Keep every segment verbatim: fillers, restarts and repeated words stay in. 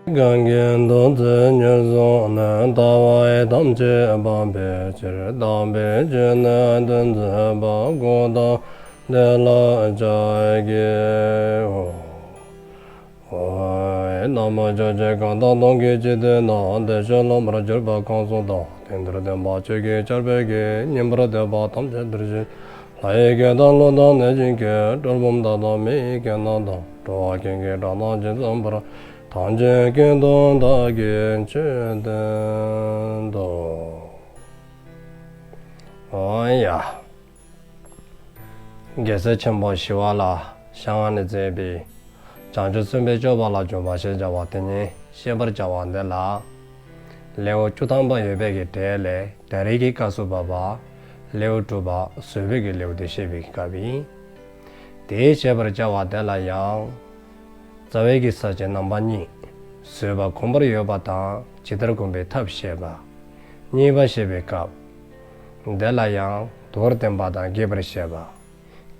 གང་གིས་ཐུགས་བརྩེ་ཉེར་བཟུང་ནས། ལྟ་བ་ཐམས་ཅད་སྤང་བའི་ཕྱིར། དམ་པའི་ཆོས་ནི་སྟོན་མཛད་པ། གཽ་ཏམ་དེ་ལ་ཕྱག་འཚལ་ལོ། ཨོ། ན་མོ། ཕྱོགས་བཅུའི་གང་དག་སྟོང་གི་འཇིག་རྟེན་ན། བདེ་གཤེགས་སློབ་མར་གྱུར་པ་གང་སུ་དག། དེང་འདིར་སྟོན་པ་ཆོས་ཀྱི་ཆར་འབེབས་ཀྱི། ཉན་པར་འདོད་པ་ཐམས་ཅད་འདིར་གཤེགས། ལྷ་ཡི་སྐད་དང་ཀླུ་དང་གནོད་སྦྱིན་སྐད། གྲུལ་བུམ་དག་དང་མི་ཡི་སྐད་རྣམས་དང་། འགྲོ་བ་ཀུན་གྱི་སྒྲ་རྣམས་ཇི་ཙམ་པར། ཐམས་ཅད་སྐད་དུ་བདག་གིས་ཆོས་བསྟན་ཏོ། ཨོ་ཡ། རྒྱལ་སྲས་ཆེན་པོ་ཞི་བ་ལྷའི་ཞལ་སྔ་ནས་མཛད་པའི་བྱང་ཆུབ་སེམས་དཔའི་སྤྱོད་པ་ལ་འཇུག་པ་ཞེས་བྱ་བ་དེ་ཉིད་བཤད་པར་བྱ་བ་འདི་ལ། ལེའུ་བཅུ་ཐམ་པ་ཡོད་པའི་གི་གྲས་ལས་ད་རེས་ཀྱི་སྐབས་སུ་བབ་པ་ལེའུ་དྲུག་པ་བཟོད་པའི་གི་ལེའུ་དེ་བཤད་པའི་གི་སྐབས་ཡིན། དེ་བཤད་པར་བྱ་བ་དེ་ལ་ཡང་རྩ་བའི་གི་ས་བཅད་རྣམ་པ་གཉིས། བཟོད་པ་གོམས་པར་ཡོད་པ་དང་ཇི་ལྟར་གོམས་པའི་ཐབས་བཤད་པ། གཉིས་པ་བཤད་པའི་སྐབས་དེ་ལ་ཡང་མདོར་བསྟན་པ་དང་རྒྱས་པར་བཤད་པ།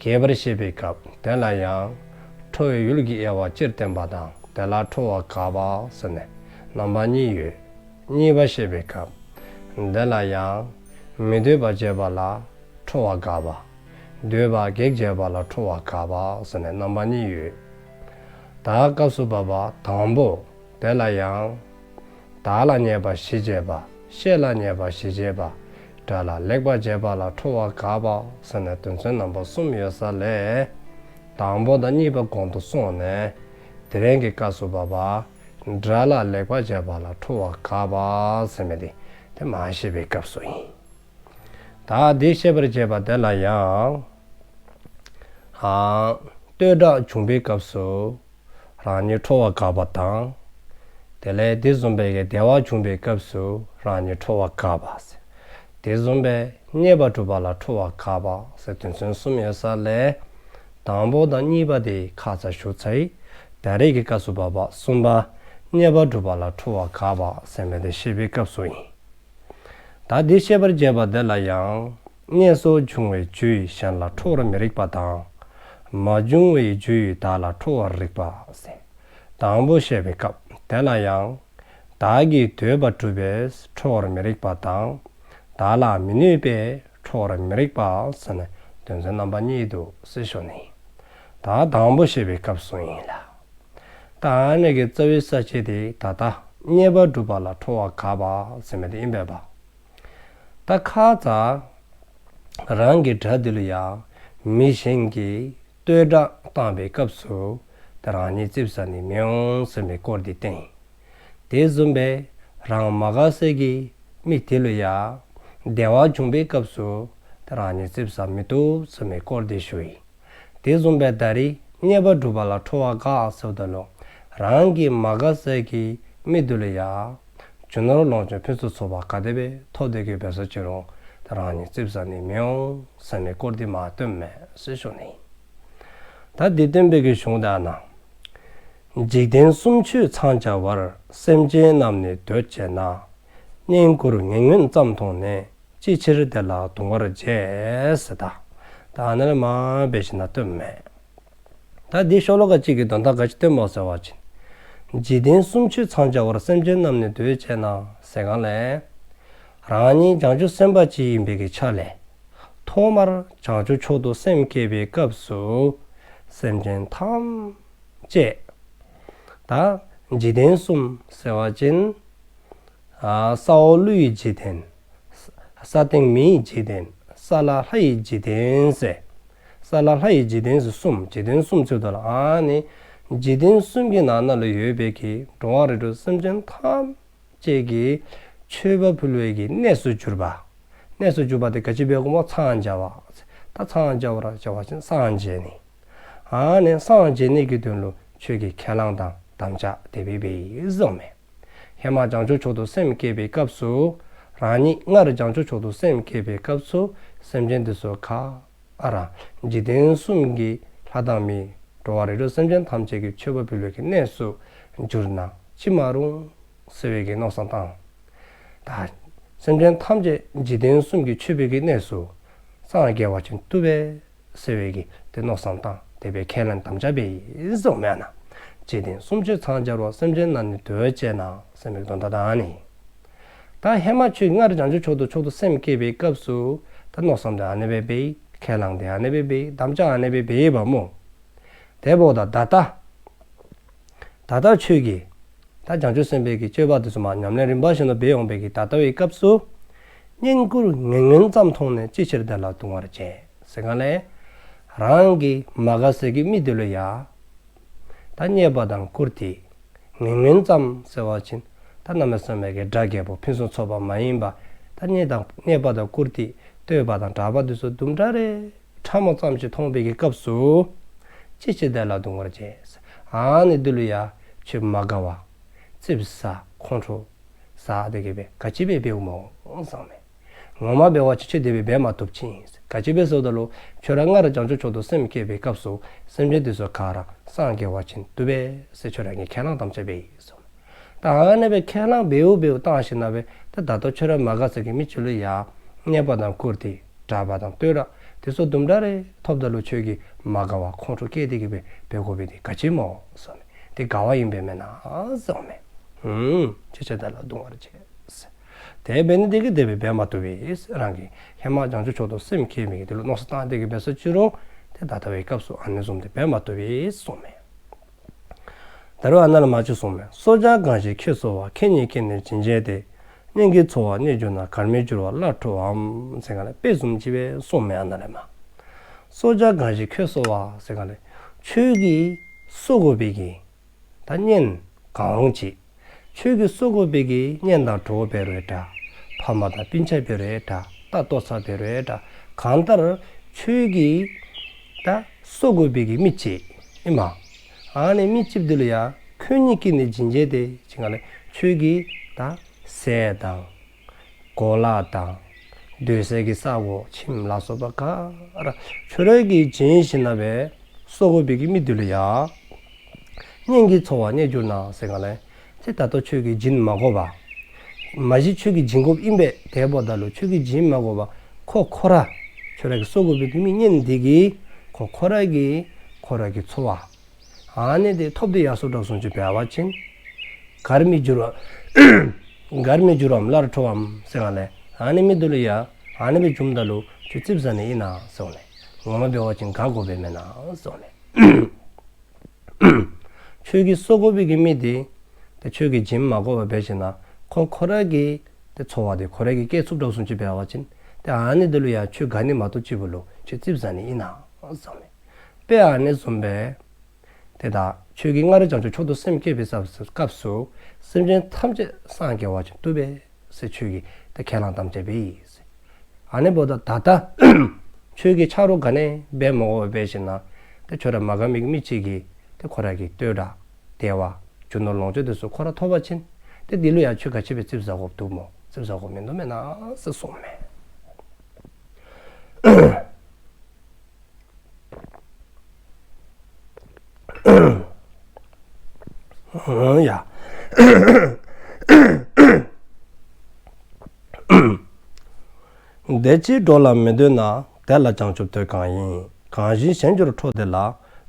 རྒྱས་པར་བཤད་པའི་སྐབས་དེ་ལ་ཡང་ཁྲོ་བའི་ཡུལ་གྱི་དབྱེ་བ་སྤྱིར་བསྟན་པ་དང་དེ་ལ་ཁྲོ་བ་དགག་པ་ཟེར་ནས་རྣམ་པ་གཉིས་ཡོད། གཉིས་པ་བཤད་པའི་སྐབས་དེ་ལ་ཡང་མི་འདོད་པ་བྱེད་པ་ལ་ཁྲོ་བ་དགག་པ། འདོད་པ་གེགས་བྱེད་པ་ལ་ཁྲོ་བ་དགག་པ་ཟེར་ནས་རྣམ་པ་གཉིས་ཡོད། ད་སྐབས་སུ་བབ་པ་དང་པོ་དེ་ལ་ཡང་བདག་ལ་བརྙས་པ་ཞི་བྱེད་པ། བཤེས་ལ་བརྙས་པ་ཞི་བྱེད་པ། དགྲ་ལ་ལེགས་པ་བྱེད་པ་ལ་ཁྲོ་བ་དགག་པ་ཟེར་ནས་དོན་ཚན་རྣམ་པ་གསུམ་ཡོད་ས་ལས་དང་པོ་དང་གཉིས་པ་གོང་དུ་སོང་ནས་དེ་རིང་གི་སྐབས་སུ་བབ་པ་དགྲ་ལ་ལེགས་པ་བྱེད་པ་ལ་ཁྲོ་བ་དགག་པ་ཟེར་མི་དེ་དེ་མར་བཤད་པའི་སྐབས་སུ་ཡིན། ད་འདི་བཤད་པར་བྱེད་པ་དེ་ལ་ཡང་ཨ་བསྟོད་གྲགས་བྱུང་པའི་སྐབས་སུ་རང་ཉིད་ཁྲོ་བ་དགག་པ་དང་། དེ་ལས་དེ་བཟུམ་པའི་གི་བདེ་བ་བྱུང་པའི་སྐབས་སུ་རང་ཉིད་ཁྲོ་བ་དགག་པ་ཟེར། དེ་བཟུམ་པའི་རྙེད་པ་སྒྲུབ་པ་ལ་ཁྲོ་བ་དགག་པ་ཟེར་དོན་ཚན་གསུམ་ཡོད་ས་ལས་དང་པོ་དང་གཉིས་པ་དེ་ཁ་ཙ་ཞུ་ཚར་ཡི། ད་རེས་ཀྱི་སྐབས་སུ་བབ་པ་གསུམ་པ་རྙེད་པ་སྒྲུབ་པ་ལ་ཁྲོ་བ་དགག་པ་ཟེར་མི་དེ་བཤད་པའི་སྐབས་སུ་ཡིན། ད་འདི་བཤད་པར་བྱེད་པ་དེ་ལ་ཡང་། རྙེད་སོགས་བྱུང་བའི་རྒྱུ་ཡིས་གཞན་ལ་ཁྲོ་བར་མི་རིགས་པ་དང་། མ་བྱུང་བའི་རྒྱུ་ཡིས་བདག་ལ་ཁྲོ་བར་རིགས་པ་ཟེར། དང་པོ་བཤད་པའི་སྐབས་དེ་ལ་ཡང་། བདག་གིས་འདོད་པ་བསྒྲུབས་པས་ཁྲོ་བར་མི་རིགས་པ་དང་། བདག་ལ་མི་གནོད་པས་ཁྲོ་བར་མི་རིགས་པ་ཟེར་ནས་དོན་ཚན་རྣམ་པ་གཉིས་འདུག་ཟེར་ཞུ་ནི། ད་དང་པོ་བཤད་པའི་སྐབས་སུ་ཡིན་ལ། ད་ཨ་ནི་གི་རྩ་བའི་ས་བཅད་དེ་ད་ལྟ་རྙེད་པ་སྒྲུབ་པ་ལ་ཁྲོ་བ་དགག་པ་ཟེར་མི་དེ་ཡིན་པས་པ། ད་ཁ་ཙ་རང་གི་དགྲ་དེ་ལུ་ཡང་མི་གཞན་གྱིས་བསྟོད་གྲགས་བཏང་པའི་སྐབས་སུ་ད་རང་ཉིད་ཙིགཔ་ཟ་ནི་མི་འོང་ཟེར་མི་སྐོར་དེ་བསྟན་ཡི། དེ་བཟུམ་སྦེ་རང་མ་དགའ་སའི་གི་མི་དེ་ལུ་ཡང་བདེ་བ་བྱུང་པའི་སྐབས་སུ་ད་རང་ཉིད་ཙིགཔ་ཟ་མི་བཏུབ་ཟེར་མི་སྐོར་དེ་ཞུ་ཡི། དེ་བཟུམ་སྦེ་ད་རེས་རྙེད་པ་སྒྲུབ་པ་ལ་ཁྲོ་བ་དགག་ཟེརཝ་ད་ལུ་རང་གི་མ་དགའ་སའི་གི་མི་དེ་ལུ་ཡང་རྒྱུ་ནོར་ལོངས་སྤྱོད་ཕུན་སུམ་ཚོགས་པ་ག་དེ་སྦེ་ཐོབ་སྟེ་གི་འབད་སོ་ཅི་རུང་ད་རང་ཉིད་ཙིགཔ་ཟ་ནི་མི་འོང་ཟེར་མི་སྐོར་དེ་མར་སྟོནམ་མས་ཟེར་ཞུ་ནི། ད་དེ་སྟོན་པའི་གི་གཞུང་དེ་ཨ་ནཱ། འཇིག་རྟེན་གསུམ་ཆོས་ཚང་བྱ་བར། སེམས་ཅན་རྣམས་ནི་འདོད་བྱེད་ན། བསྙེན་བཀུར་ཉེ་སྔོན་ཙམ་མཐོང་ནས། ཅི་ཕྱིར་དེ་ལ་གདུང་བར་བྱེད། ཟེར་ད། ད་ཨ་ནཱ་ལས་མར་འབད་ཞིནམ་ན་སྟོནམ་མས། ད་འདི་ཤོ་ལོ་ཀ་གཅིག་གི་དོན་དག་ག་ཅི་སྟོནམ་སྨོ་ཟེར་བ་ཅིན། འཇིག་རྟེན་གསུམ་ཆོས་ཚང་བྱ་བར། སེམས་ཅན་རྣམས་ནི་འདོད་བྱེད་ན། ཟེར་གང་ལས། རང་ཉིད་བྱང་ཆུབ་སེམས་དཔའ་ཅིག་ཡིན་པའི་གི་ཆ་ལས། ཐོག་མར་བྱང་ཆུབ་མཆོག་ཏུ་སེམས་བསྐྱེད་པའི་སྐབས་སུ། སེམས་ཅན་ཐམས་ཅད། ད་འཇིག་རྟེན་གསུམ་ཟེར་བ་ཅིན། ཨ་ས་འོག་ཀླུ་ཡི་འཇིག་རྟེན། ས་སྟེང་མི་ཡི་འཇིག་རྟེན། ས་བླ་ལྷ་ཡི་འཇིག་རྟེན་ཟེར། ས་བླ་ལྷ་ཡི་འཇིག་རྟེན་ཟེར་གསུམ། འཇིག་རྟེན་གསུམ་ཟེརཝ་ད་ལུ་ཨ་ནི་འཇིག་རྟེན་གསུམ་གྱི་ནང་ན་ལུ་ཡོད་པའི་གི་འགྲོ་བ་རིགས་དྲུག་སེམས་ཅན་ཐམས་ཅད་ཀྱི་མཆོད་པ་ཕུལ་བའི་གི་གནས་སུ་གྱུར་པ། གནས་སུ་གྱུར་པ་དེ་ག་ཅི་འབད་དགོཔ་སྨོ། འཚང་རྒྱ་བ། ད་འཚང་རྒྱ་བར་བྱ་བ་ཅིན་སངས་རྒྱས་ནི། ཨ་ནི་སངས་རྒྱས་ནི་གི་དོན་ལུ་ཆོས་ཀྱི་ཁས་བླངས་དང་དམ་བཅའ་དེ་སྦེ་འབད་ཡི་གསུངམ་མས། ཧེ་མ་བྱང་ཆུབ་མཆོག་ཏུ་སེམས་བསྐྱེད་པའི་སྐབས་སུ། རང་ཉིད་སྔར་བྱང་ཆུབ་མཆོག་ཏུ་སེམས་བསྐྱེད་པའི་སྐབས་སུ་སེམས་ཅན་དེ་ཚུ་ག་ར་འཇིག་རྟེན་གསུམ་གྱི་ལྷ་དང་མི་འགྲོ་བ་རིགས་དྲུག་སེམས་ཅན་ཐམས་ཅད་ཀྱི་མཆོད་པ་ཕུལ་བའི་གི་གནས་སུ་གྱུར་ན་ཅི་མ་རུང་ཟེར་བའི་གི་མནོ་བསམ་བཏང་། ད་སེམས་ཅན་ཐམས་ཅད་འཇིག་རྟེན་གསུམ་གྱི་མཆོད་པའི་གི་གནས་སུ་སངས་རྒྱས་པ་ཅིན་བཏུབ་པས་ཟེར་བའི་གི་དེ་མནོ་བསམ་བཏང་། དེ་སྦེ་ཁས་ལེན་དམ་བཅའ་འབད་ཡི་གསུངམ་མས་ཨ་ནཱ། འཇིག་རྟེན་སུམ་ཅུ་འཚང་རྒྱ་བ། སེམས་ཅན་རྣམས་ནི་འདོད་བྱེད་ན། ཟེར་མི་གི་དོན་དག་ཨ་ནི། ད་ཧེ་མ་ཁྱོད་སྔར་བྱང་ཆུབ་མཆོག་ཏུ་མཆོག་ཏུ་སེམས་བསྐྱེད་པའི་སྐབས་སུ་ད་མནོ་བསམ་དེ་ཨ་ནི་སྦེ་འབད། ཁས་བླངས་དེ་ཨ་ནི་སྦེ་འབད། དམ་བཅའ་ཨ་ནི་སྦེ་འབད་ཡི་པ་སྨོ། དེ་འབདཝ་ད་ད་ལྟ་ད་ལྟ་ཁྱོད་ཀྱིས་ད་བྱང་ཆུབ་སེམས་དཔའི་གི་སྤྱོད་པ་དེ་ཚུ་མ་ཉམས་ལེན་རིམ་པ་བཞིན་དུ་འབད་འོང་བའི་གི་ད་ལྟ་བའི་སྐབས་སུ། བསྙེན་བཀུར་ངན་ངོན་ཙམ་མཐོང་ནས། ཅི་ཕྱིར་དེ་ལ་གདུང་བར་བྱེད། ཟེར་ག་ལས། རང་གི་མ་དགའ་སའི་གི་མི་དེ་ལུ་ཡ། ད་རྙེད་པ་དང་བཀུར་སྟི་ངན་ངོན་ཙམ་ཟེར་བ་ཅིན། ད་གནམ་མེད་ས་མེད་ཀྱི་དགྲ་རྒྱལ་པོ་ཕུན་སུམ་ཚོགས་པ་མ་ཡིན་པ། ད་རྙེད་དང་རྙེད་པ་དང་བཀུར་སྟི་བསྟོད་པ་དང་གྲགས་པ་དེ་ཚུ་དུམ་གྲ་རེ་ཕྲ་མོ་ཙམ་ཅིག་མཐོང་བའི་གི་སྐབས་སུ། ཅི་ཕྱིར་དེ་ལ་གདུང་བར་བྱེད། ཨ་ནི་དེ་ལུ་ཡ་ཁྱོད་མ་དགའ་བ། ཙིགཔ་ཟ། ཁོང་ཁྲོ་ཟ་དེ་གིས་སྦེ་ག་ཅི་སྦེ་འབདཝ་སྨོ་གསུངམ་མས། ངོ་མ་འབད་བ་ཅིན་ཁྱོད་དེ་སྦེ་འབད་མ་བཏུབ་ཅིང་། ག་ཅི་སྦེ་ཟེརཝ་ད་ལུ་ཁྱོད་ར་སྔར་བྱང་ཆུབ་མཆོག་ཏུ་སེམས་བསྐྱེད་པའི་སྐབས་སུ་སེམས་ཅན་དེ་ཚུ་ག་ར་སངས་རྒྱས་པ་ཅིན་བཏུབ་པས་ཟེར་ཁྱོད་ར་གིས་ཁས་བླངས་དམ་བཅའ་འབད་ཡི་གསུངམ་མས། ད་ཨ་ནི་སྦེ་ཁས་བླངས་འབདཝ་འབདཝ་བཏང་ཞིནམ་ལས་ད་ད་ལྟོ་ཁྱོད་ར་མ་དགའ་སའི་གི་མི་ཅིག་ལུ་ཡ་རྙེད་པ་དང་བཀུར་སྟི་གྲགས་པ་དང་བསྟོད་ར་དེ་ཚུ་དུམ་གྲ་རེ་ཐོབ་ད་ལུ་ཁྱོད་ཀྱིས་མ་དགའ་བ་ཁོང་ཁྲོ་སྐྱེ་དེ་གིས་སྦེ་འབད་དགོ་པའི་དེ་ག་ཅི་སྨོ་གསུངམ་མས། དེ་དགའ་བ་ཨིན་པས་མེན་ན་གསུངམ་མས། ཨུམ། ཅི་ཕྱིར་དེ་ལ་གདུང་བར་བྱེད། དེ་འབད་ནི་དེ་གིས་དེ་སྦེ་འབད་མ་བཏུབ་པས། རང་གིས་ཧེ་མ་བྱང་ཆུབ་མཆོག་ཏུ་སེམས་བསྐྱེད་མི་གི་དེ་ལུ་མནོ་བསམ་བཏང་དེ་གིས་འབད་སོ་ཅི་རུང་དེ་ད་ལྟ་བའི་སྐབས་སུ་ཨ་ནི་བཟུམ་དེ་འབད་མ་བཏུབ་པས་གསུངམ་མས། ད་རུང་ཨ་ན་ལས་མར་ཅིག་གསུངམ་མས། སྲོག་ཆགས་གང་ཞིག་ཁྱོད་གསོ་བ། ཁྱེད་ཉིད་ཀྱིས་ནི་བྱིན་བྱས་ཏེ། གཉེན་གྱི་འཚོ་བ་རྙེད་གྱུར་ན། གར་མི་འགྱུར་བ་སླར་འཕྲོའམ། ཟེར་ག་ལས་དཔེ་བཟུམ་ཅིག་སྦེ་གསུངམ་མས་ཨ་ན་ལས་མར། སྲོག་ཆགས་གང་ཞིག་ཁྱོད་གསོ་བ་ཟེར་ག་ལས་ཁྱོད་ཀྱིས་གསོ་དགོ་པའི་གི་ད་གཉེན་གང་རུང་ཅིག་ཁྱོད་ཀྱིས་གསོ་དགོ་པའི་གི་གཉེན་དང་གྲོགས་འབད་རུང་འདྲ། ཕམ་དང་སྤུན་ཆ་འབད་རུང་འདྲ། ད་ལྟོ་ཚང་འབད་རུང་འདྲ། གང་ལྟར་ཁྱོད་ཀྱིས་ད་གསོ་དགོ་པའི་གི་མི་ཅིག་ཨིན་མས། ཨ་ནི་མི་ཅིག་དེ་ལུ་ཡ་ཁྱེད་ཉིད་ཀྱིས་ནི་བྱིན་བྱས་ཏེ་ཟེར་ག་ལས་ཁྱོད་ཀྱིས་ད་ཟས་དང་གོ་ལ་དང་སྡོད་སའི་གི་ས་གོ་ཁྱིམ་ལ་སོགས་པ་ག་ར་ཁྱོད་ར་གིས་བྱིན་ཞིནམ་ལས་གསོ་དགོ་པའི་གི་མི་དེ་ལུ་ཡ་གཉེན་གྱི་འཚོ་བ་རྙེད་གྱུར་ན་ཟེར་ག་ལས་ཏེ་ད་ལྟོ་ཁྱོད་ཀྱིས་བྱིན་མ་དགོ་པར་མ་གཞི་ཁྱོད་ཀྱིས་བྱིན་དགོཔ་ཨིན་པས། དེ་འབདཝ་ད་ལུ་ཁྱོད་ཀྱིས་བྱིན་མ་དགོ་པར་ཁོ་ཁོ་ར་ཁྱོད་ར་གིས་གསོ་དགོ་པའི་གི་མི་གཉེན་དེ་གིས་ཁོ་ཁོ་ར་གིས་ཁོ་ར་གི་འཚོ་བ་ཨ་ནི་དེ་ཐོབ་སྟེ་ཡར་སོ་དྲགས་སོང་ཅི་འབད་བ་ཅིན་གར་མི་འགྱུར་བ་གར་མི་འགྱུར་བའམ་སླར་འཕྲོའམ་ཟེར་ག་ལས་ཨ་ནི་མི་དེ་ལུ་ཡ་ཨ་ནི་སྦེ་བྱུངམ་ད་ལུ་ཁྱོད་ཙིགཔ་ཟ་ནི་ཨིན་ན་ཟེར་ག་ལས་ངོ་མ་འབད་བ་ཅིན་དགའ་དགོ་པས་མེན་ན་ཟེར་ག་ལས། ཁྱོད་ཀྱིས་གསོ་དགོ་པའི་གི་མི་དེ་ཏེ་ཁྱོད་ཀྱིས་བྱིན་མ་དགོ་པར་འབད་ཞིནམ་ལས་ཁོ་ཁོ་ར་གིས་ཏེ་འཚོ་བ་དེ་ཁོ་ར་གིས་བསྐྱལ་ཚུགསཔ་དྲགས་སོང་ཅི་འབད་བ་ཅིན་ཏེ་ཨ་ནི་དེ་ལུ་ཡ་ཁྱོད་དགའ་ནི་མ་གཏོགས་ཅིག་པོ་ལུ་ཁྱོད་ཙིགཔ་ཟ་ནི་ཨིན་ན་ཟེར་ག་ལས། དཔེ་ཨ་ནི་བཟུམ་སྦེ་ཏེ་ད་ཁྱོད་ཀྱིས་སྔར་བྱང་ཆུབ་མཆོག་ཏུ་སེམས་བསྐྱེད་པའི་སྐབས་སུ་སེམས་ཅན་ཐམས་ཅད་སངས་རྒྱས་པ་ཅིན་བཏུབ་པས་ཟེར་ཁྱོད་ཀྱིས་ཏེ་ཁས་བླངས་དམ་བཅའ་འབད་ཡི་ཟེར། ཨ་ནི་འབདཝ་ད་ད་ལྟ་ཁྱོད་ཀྱིས་ཆ་རོགས་ག་ནི་འབད་མ་དགོ་པར་འབད་ཞིནམ་ལས་ཏེ་ཁྱོད་ར་མ་དགའ་མི་གི་མི་ཅིག་གིས་ཏེ་ཁོ་ར་གི་བསྟོད་ར་བདེ་བ་རྒྱུ་ནོར་ལོངས་སྤྱོད་དེ་ཚུ་ཁོ་ར་ཐོབ་པ་ཅིན་ཏེ་དེ་ལུ་ཡ་ཁྱོད་ག་ཅི་སྦེ་ཙིགཔ་ཟ་དགོཔ་འདུག་སྨོ། ཙིགཔ་ཟ་དགོཔ་མིན་འདུག་མེན་ན་ཟེར་གསུངམ་མས། ཡ། དེ་ཅིག་འགྲོ་ལ་མི་འདོད་ན། དེ་ལ་བྱང་ཆུབ་འདོད་གང་ཡིན། གང་ཞིག་གཞན་གྱུར་འཕྲོ་དེ་ལ།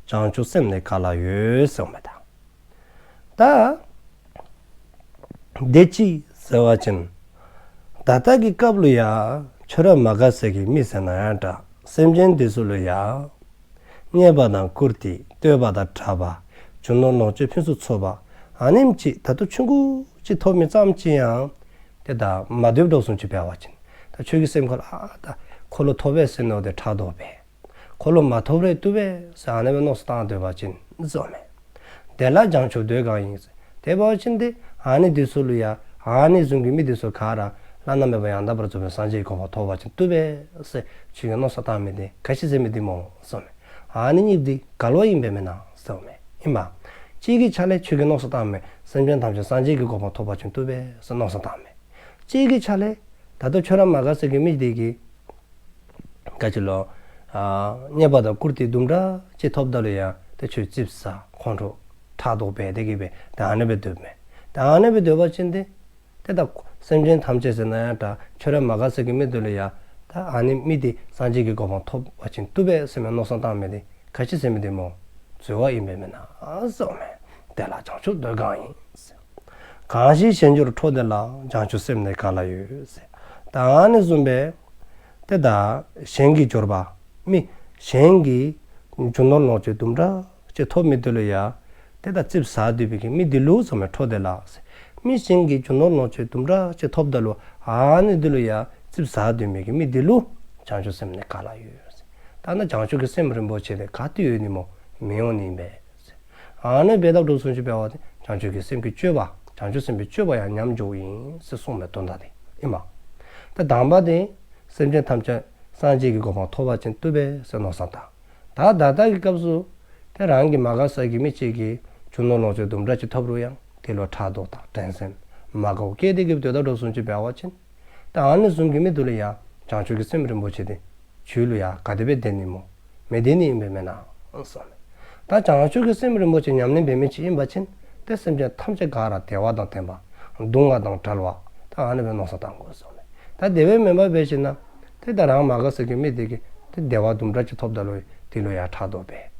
བྱང་ཆུབ་སེམས་ནི་ག་ལ་ཡོད། ཟེར་གསུངམ་མས་ད། ད་དེ་ཅིག་ཟེར་བ་ཅིན་ད་ལྟ་གི་སྐབས་ལུ་ཡ་ཁྱོད་ར་མ་དགའ་སའི་གི་མི་ཟེར་ན་ཡང་འདྲ་སེམས་ཅན་དེ་ཚུ་ལུ་ཡ་རྙེད་པ་དང་བཀུར་སྟི་བསྟོད་པ་དང་གྲགས་པ་རྒྱུ་ནོར་ལོངས་སྤྱོད་ཕུན་སུམ་ཚོགས་པ་ཨ་ནེམ་ཅིག་ད་ལྟོ་ཆུང་ཀུ་ཅིག་ཐོབ་མི་ཙམ་ཅིག་ཡང་ཏེ་ད་མ་འདོདཔ་དྲགས་སོང་ཅི་འབད་བ་ཅིན་ད་ཁྱོད་ཀྱི་སེམས་ཁར་ཨ་ད་ཁོ་ལུ་ཐོབ་པས་ཟེར་མནོ་སྟེ་ཕྲག་དོག་འབད། ཁོ་ལུ་མ་ཐོབ་རུང་བཏུབ་པས་ཟེར་ཨ་ནེ་སྦེ་མནོ་བསམ་བཏང་སྡོད་པ་ཅིན་ཟེར་གསུངམ་མས། དེ་ལ་བྱང་ཆུབ་འདོད་གང་ཡིན། དེ་འབད་བ་ཅིན་ཏེ་ཨ་ནི་དེ་ཚུ་ལུ་ཡ་ཨ་ནི་བཟུམ་གྱི་མི་དེ་ཚུ་ག་ར་བླ་ན་མེད་པ་ཡང་དག་པར་རྫོགས་པའི་སངས་རྒྱས་ཀྱི་གོ་འཕང་ཐོབ་པ་ཅིན་བཏུབ་པས་ཟེར་ཁྱོད་ཀྱིས་མནོ་བསམ་བཏང་མི་དེ་ག་ཅི་ཟེར་མི་དེ་སྨོ་ཟེར་གསུངམ་མས། ཨ་ནི་གཉིས་དེ་འགལ་བ་ཨིན་པས་མེན་ན་ཟེར་གསུངམ་མས། ཨིན་པ། གཅིག་གི་ཆ་ལས་ཁྱོད་ཀྱིས་མནོ་བསམ་བཏང་མི་སེམས་ཅན་ཐམས་ཅད་སངས་རྒྱས་ཀྱི་གོ་འཕང་ཐོབ་པ་ཅིན་བཏུབ་པས་ཟེར་མནོ་བསམ་བཏང་མི། གཅིག་གི་ཆ་ལས་ད་ལྟོ་ཁྱོད་ར་མ་དགའ་སའི་གི་མི་དེ་གིས་ག་ཅི་ལོ། ཨ་རྙེད་པ་དང་བཀུར་སྟི་དུམ་གྲ་ཅིག་ཐོབ་ད་ལུ་ཡ་ཏེ་ཁྱོད་ཙིགཔ་ཟ་ཁོང་ཁྲོ་ཕྲག་དོག་འབད་དེ་གིས་སྦེ་ཏེ་ཨ་ནེ་སྦེ་སྡོདཔ་མས། ཏེ་ཨ་ནེ་སྦེ་སྡོད་པ་ཅིན་ཏེ་ཏེ་ད་སེམས་ཅན་ཐམས་ཅད་ཟེར་ན་ཡང་འདྲ་ཁྱོད་ར་མ་དགའ་སའི་གི་མི་དེ་ལུ་ཡ་ད་ཨ་ནི་མི་དེ་སངས་རྒྱས་ཀྱི་གོ་འཕང་ཐོབ་པ་ཅིན་བཏུབ་པས་ཟེར་མནོ་བསམ་བཏང་མི་དེ་ག་ཅི་ཟེར་མི་དེ་སྨོ། འཛོལ་བ་ཨིན་པས་མེན་ན་ཟེར་གསུངམ་མས། དེ་ལ་བྱང་ཆུབ་འདོད་གང་ཡིན། གང་ཞིག་གཞན་འབྱོར་འཕྲོག་དེ་ལ། བྱང་ཆུབ་སེམས་ནི་ག་ལ་ཡོད། ད་ཨ་ནི་བཟུམ་སྦེ་ཏེ་ད་གཞན་གྱི་འབྱོར་པ་མི་གཞན་གྱི་རྒྱུ་ནོར་ལོངས་སྤྱོད་དུམ་གྲ་ཅིག་ཐོབ་མི་དེ་ལུ་ཡང་ཏེ་ད་ཙིགཔ་ཟ་སྡོད་པའི་གི་མི་དེ་ལུ་ཟེརཝ་མས། འཕྲོག་དེ་ལ་ཟེར། མི་གཞན་གྱི་རྒྱུ་ནོར་ལོངས་སྤྱོད་དུམ་གྲ་ཅིག་ཐོབ་ད་ལུ་ཨ་ནི་དེ་ལུ་ཡང་ཙིགཔ་ཟ་སྡོད་མི་གི་མི་དེ་ལུ་བྱང་ཆུབ་སེམས་ནི་ག་ལ་ཡོད་ཟེར། ད་ནི་བྱང་ཆུབ་ཀྱི་སེམས་རིན་པོ་ཆེ་དེ་ག་ཏེ་ཡོད་ནི་སྨོ། མི་འོང་ནི་ཨིན་པས་ཟེར། ཨ་ནི་འབདཝ་ད་འགྲོ་སོང་ཅི་འབད་བ་ཅིན་བྱང་ཆུབ་ཀྱི་སེམས་ཀྱི་སྤྱོད་པ་བྱང་ཆུབ་སེམས་དཔའི་སྤྱོད་པ་ཡང་ཉམས་འགྱོཝ་ཨིན་ཟེར་གསུངསམ་མས། དོན་དག་དེ་ཨིན་མས། ད་དང་པ་དེ་སེམས་ཅན་ཐམས་ཅད་སངས་རྒྱས་ཀྱི་གོ་འཕང་ཐོབ་པ་ཅིན་བཏུབ་པས་ཟེར་མནོ་བསམ་བཏང་། ད་ད་ལྟ་གི་སྐབས་སུ་ཏེ་རང་གི་མ་དགའ་ས་གི་མི་གཅིག་གིས་རྒྱུ་ནོར་ལོངས་སྤྱོད་དུམ་གྲ་ཅིག་ཐོབ་རུང་ཡང་དེ་ལུ་ཕྲག་དོག་དང་འགྲན་སེམས་མ་དགའཝ་སྐྱེས་ཏེ་གི་སྡོདཔ་ད་འགྲོ་སོང་ཅི་འབད་བ་ཅིན་ད་ཨ་ནི་བཟུམ་གྱི་མི་དེ་ལུ་ཡང་བྱང་ཆུབ་ཀྱི་སེམས་རིན་པོ་ཆེ་དེ་རྒྱུད་ལུ་ཡང་ག་དེ་སྦེ་ལྡན་ནི་སྨོ། མི་ལྡན་ནི་ཨིན་པས་མེན་ན་གསུངསམ་མས། ད་བྱང་ཆུབ་ཀྱི་སེམས་རིན་པོ་ཆེ་ཉམས་ལེན་འབད་མི་ཅིག་ཨིན་པ་ཅིན་ཏེ་སེམས་ཅན་ཐམས་ཅད་ག་ར་བདེ་བ་དང་ལྡན་པ་སྡུག་བསྔལ་དང་བྲལ་བ་ད་ཨ་ནི་སྦེ་མནོ་བསམ་བཏང་དགོ་གསུངསམ་མས། ད་དེ་སྦེ་མེན་པར་འབད་ཞིནམ་ལས་ཏེ་ད་རང་མ་དགའ་ས་གི་མི་དེ་གིས་ཏེ་བདེ་བ་དུམ་གྲ་ཅིག་ཐོབ་ད་ལུ་དེ་ལུ་ཡང་ཕྲག་དོག་འབད།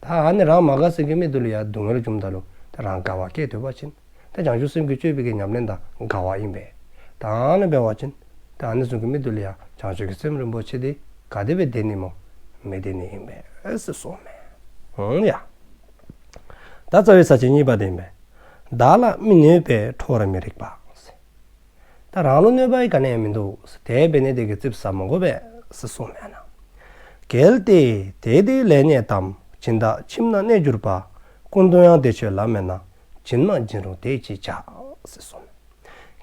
ད་ཨ་ནི་རང་མ་དགའ་ས་གི་མི་དེ་ལུ་ཡང་སྡུག་བསྔལ་བྱུངམ་ད་ལུ་ཏེ་རང་དགའ་བ་སྐྱེས་སྡོད་པ་ཅིན་ཏེ་བྱང་ཆུབ་སེམས་ཀྱི་སྤྱོད་པའི་གི་ཉམས་ལེན་དང་འགལ་བ་ཨིན་པས། ད་ཨ་ནི་འབད་བ་ཅིན་ཏེ་ཨ་ནི་བཟུམ་གྱི་མི་དེ་ལུ་ཡང་བྱང་ཆུབ་ཀྱི་སེམས་རིན་པོ་ཆེ་དེ་ག་དེ་སྦེ་ལྡན་ནི་སྨོ། མི་ལྡན་ནི་ཨིན་པས་ཟེར་གསུངསམ་མས། འོང་ཡ། ད་རྩ་བའི་ས་བཅད་གཉིས་པ་དེ་ཨིན་པས། བདག་ལ་མི་གནོད་པས་འཕྲོག་ར་མི་རིགས་པ་ཟེར། ད་རང་ལུ་གནོད་པ་ག་ནི་ཡང་མིན་འདུག་ཟེར། དེ་འབད་ནི་དེ་གིས་ཙིགཔ་ཟ་མི་དགོ་པས་ཟེར་གསུངསམ་མས་ན། གལ་ཏེ་དེ་དེ་ལས་རྙེད་དམ། སྦྱིན་བདག་ཁྱིམ་ན་གནས་གྱུར་པ། ཀུན་ཏུ་ཡང་དེ་ཆོས་ལ་མེད་ན། སྦྱིན་མ་སྦྱིན་རུང་དེས་ཅི་བྱ། ཟེར་གསུངསམ་མས།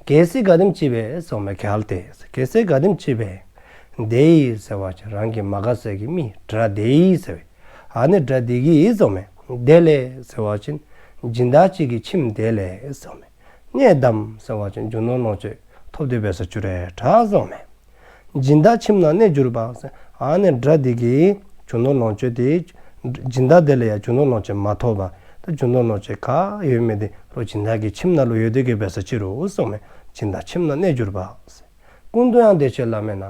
གལ་སྲིད་ག་དེམ་ཅིག་སྦེ་གསུངསམ་མས། གལ་ཏེ་གལ་སྲིད་ག་དེམ་ཅིག་སྦེ་དེ་ཡིས་ཟེར་བ་ཅིན་རང་གི་མ་དགའ་ས་གི་མི་དགྲ་དེ་ཡིས་ཟེར་བའི་ཨ་ནི་དགྲ་དེ་གིས་གསུངསམ་མས། དེ་ལས་ཟེར་བ་ཅིན་སྦྱིན་བདག་ཅིག་གི་ཁྱིམ་དེ་ལས་གསུངསམ་མས། རྙེད་དམ་ཟེར་བ་ཅིན་རྒྱུ་ནོར་ལོངས་སྤྱོད་ཐོབ་སྟེ་འབད་ས་ཅིག་རུང་འདྲ་གསུངསམ་མས། སྦྱིན་བདག་ཁྱིམ་ན་གནས་གྱུར་པ་ཟེར་ཨ་ནི་དགྲ་དེ་གིས་རྒྱུ་ནོར་ལོངས་སྤྱོད་དེ་སྦྱིན་བདག་དེ་ལས་ཡང་རྒྱུ་ནོར་ལོངས་སྤྱོད་མ་ཐོབ་པར་ད་རྒྱུ་ནོར་ལོངས་སྤྱོད་ག་ཡོད་མི་དེ་ལོག་སྦྱིན་བདག་གི་ཁྱིམ་ནང་ལུ་ཡོད་དེ་གི་འབད་ས་ཅིག་རུང་གསུངསམ་མས། སྦྱིན་བདག་ཁྱིམ་ན་གནས་གྱུར་པ་ཟེར། ཀུན་ཏུ་ཡང་དེ་ཆོས་ལ་མེད་ན།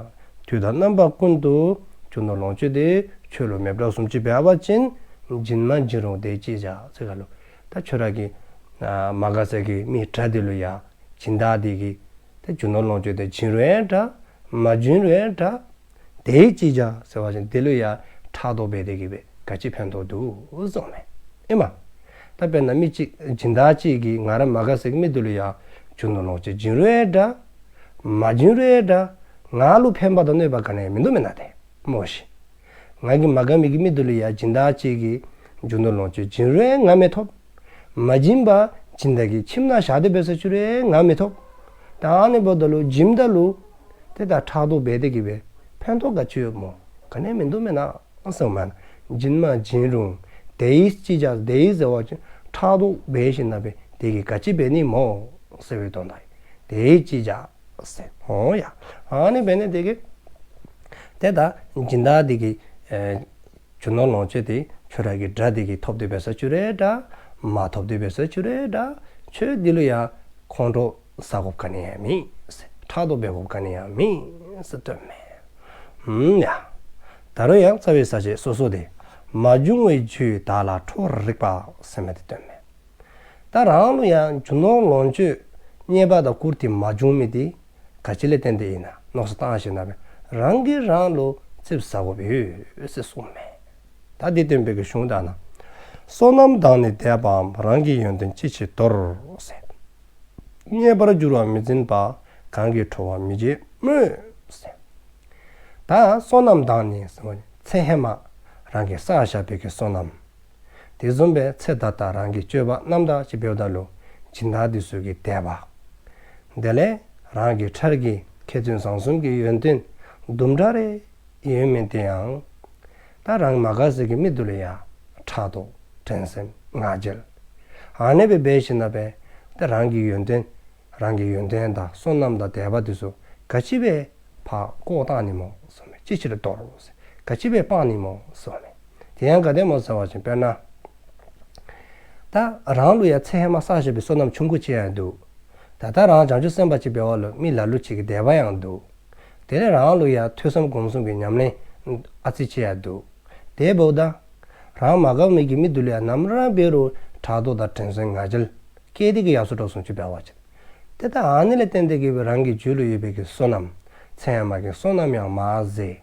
དུས་དང་རྣམ་པ་ཀུན་ཏུ་རྒྱུ་ནོར་ལོངས་སྤྱོད་དེ་ཁྱོད་ལུ་མེདཔ་བཟུམ་ཅིག་འབད་བ་ཅིན་སྦྱིན་མ་སྦྱིན་རུང་དེས་ཅི་བྱ་ཟེར་ག་ལུ་ད་ཁྱོད་ར་གི་ཨ་མ་དགའ་ས་གི་མི་དགྲ་དེ་ལུ་ཡང་སྦྱིན་བདག་དེ་གིས་ད་རྒྱུ་ནོར་ལོངས་སྤྱོད་དེ་བྱིན་རུང་འདྲ་མ་བྱིན་རུང་འདྲ། དེས་ཅི་བྱ་ཟེར་བ་ཅིན་དེ་ལུ་ཡང་ཕྲག་དོག་འབད་དེ་གི་སྦེ་ག་ཅི་ཕན་ཐོགས་འདུག་གསུངསམ་མས། ཨིན་མས། ད་དཔེར་ན་མི་གཅིག་སྦྱིན་བདག་གཅིག་གིས་ང་ར་མ་དགའ་ས་གི་མི་དེ་ལུ་ཡང་རྒྱུ་ནོར་ལོངས་སྤྱོད་བྱིན་རུང་འདྲ་མ་བྱིན་རུང་འདྲ་ང་ལུ་ཕན་པ་དང་གནོད་པ་ག་ནི་ཡང་མིན་འདུག་མེན་ན། དེ་སྨོ་ཤིག། ང་གིས་མ་དགའ་མི་གི་མི་དེ་ལུ་ཡང་སྦྱིན་བདག་གཅིག་གིས་རྒྱུ་ནོར་ལོངས་སྤྱོད་བྱིན་རུང་ང་མི་ཐོབ། མ་བྱིན་པར་སྦྱིན་བདག་གི་ཁྱིམ་ནང་བཞག་སྟེ་འབད་ས་ཅིག་རུང་ང་མི་ཐོབ། ད་ཨ་ནི་འབདཝ་ད་ལུ་བྱིནམ་ད་ལུ་ཏེ་ད་ཕྲག་དོག་འབད་དེ་གི་སྦེ་ཕན་ཐོགས་ག་ཅི་ཡོདཔ་སྨོ། ག་ནི་ཡང་མིན་འདུག་མེན་ན་གསུངསམ་མས། སྦྱིན་མ་སྦྱིན་རུང་དེས་ཅི་བྱ། དེས་ཟེར་བ་ཅིན་ཕྲག་དོག་འབད་ཞིནམ་ལས་དེ་གིས་ག་ཅི་འབད་ནི་སྨོ་ཟེར་བའི་དོན་དག། དེས་ཅི་བྱ་ཟེར། འོང་ཡ། ཨ་ནི་འབད་ནི་དེ་གིས་ཏེ་ད་སྦྱིན་བདག་དེ་གིས་ཨེ་རྒྱུ་ནོར་ལོངས་སྤྱོད་དེ་ཁྱོད་ར་གི་དགྲ་དེ་གིས་ཐོབ་སྟེ་འབད་ས་ཅིག་རུང་འདྲ་མ་ཐོབ་སྟེ་འབད་ས་ཅིག་རུང་འདྲ་ཁྱོད་དེ་ལུ་ཡང་ཁོང་ཁྲོ་ཟ་དགོཔ་ག་ནི་ཡང་མེད། ཕྲག་དོག་འབད་དགོཔ་ག་ནི་ཡང་མེད་ཟེར་སྟོནམ་མས། ཨུམ་ཡ། ད་རུང་ཡང་རྩ་བའི་ས་བཅད་སོ་སོ་དེ། མ་བྱུང་བའི་རྒྱུས་བདག་ལ་འཕྲོག་རིགས་པ་ཟེར་མི་དེ་སྟོནམ་མས། ད་རང་ལུ་ཡང་རྒྱུ་ནོར་ལོངས་སྤྱོད་རྙེད་པ་དང་བཀུར་སྟི་མ་བྱུང་མི་དེ་ག་ཅི་ལས་བརྟེན་ཏེ་ཨིན་ན་མནོ་བསམ་བཏང་ཞིནམ་ལས་རང་གིས་རང་ལུ་ཙིགཔ་ཟ་དགོཔ་ཡོད་ཟེར་གསུངསམ་མས། ད་དེ་སྟོན་པའི་གི་གཞུང་དག་ན། བསོད་ནམས་དང་ནི་འདས་པའམ། རང་གི་ཡོན་ཏན་ཅི་མཆིས་དོར་ཟེར། རྙེད་པར་འགྱུར་བ་མི་འཛིན་པ། གང་གིས་ཁྲོ་བ་མི་བྱེད་སྨོས་ཟེར། ད་བསོད་ནམས་དང་ནི་ཟེར་བ་ནི་ཚེ་ཧེ་མ་རང་གིས་བསགས་བཞག་པའི་གི་བསོད་ནམས། དེ་བཟུམ་སྦེ་ཚེ་ད་ལྟ་རང་གི་སྤྱོད་པ་རྣམ་དག་ཅིག་འབདཝ་ད་ལུ་སྦྱིན་བདག་དེ་ཚུ་གི་དད་པ། དེ་ལས་རང་གི་ཁྲལ་གྱི་མཁས་བཙུན་བཟང་གསུམ་གྱི་ཡོན་ཏན་དུམ་གྲ་རེ་ཡོད་མི་དེ་ཡང་ད་རང་མ་དགའ་ས་གི་མི་དེ་ལུ་ཡང་ཕྲག་དོག་འགྲན་སེམས་ང་རྒྱལ། ཨ་ནི་སྦེ་འབད་ཞིནམ་ལས་ད་རང་གི་ཡོན་ཏན་རང་གི་ཡོན་ཏན་དང་བསོད་ནམས་དང་དད་པ་དེ་ཚུ་ག་ཅི་སྦེ་ཕར་བཀོ་བཏང་ནི་སྨོ་ཟེར་མས། ཅི་ཕྱིར་དོར་ཟེར། ག་ཅི་སྦེ་སྤང་ནི་སྨོ་ཟེར་མས། དེ་ཡང་ག་དེ་སྨོ་ཟེར་བ་ཅིན་དཔེར་ན་ད་རང་ལུ་ཡང་ཚེ་ཧེ་མ་བསགས་བཞག་པའི་བསོད་ནམས་ཆུང་ཀུ་ཅིག་ཡང་འདུག། ད་ལྟ་རང་བྱང་ཆུབ་སེམས་དཔའ་ཅིག་འབདཝ་ལུ་མི་ལ་ལུ་ཅིག་གི་དད་པ་ཡང་འདུག། དེ་ལས་རང་ལུ་ཡང་ཐོས་བསམ་སྒོམ་གསུམ་གྱི་ཉམས་ལེན་ཨ་ཙི་ཅིག་ཡང་འདུག། དེ་འབདཝ་ད་ རང་མ་དགའ་མི་གི་མི་དེ་ལུ་ཡང་ནམ་ར་འབད་རུང་ཕྲག་དོག་དང་འགྲན་སེམས་ང་རྒྱལ་སྐྱེས་ཏེ་གི་ཡར་སོ་དྲགས་སོང་ཅིག་འབད་བ་ཅིན། ཏེ་ད་ཨ་ནི་ལས་བརྟེན་ཏེ་གི་སྦེ་རང་གི་རྒྱུད་ལུ་ཡོད་པའི་གི་བསོད་ནམས་ཚེ་ཧེ་མ་གི་བསོད་ནམས་ཡང་མར་ཟད།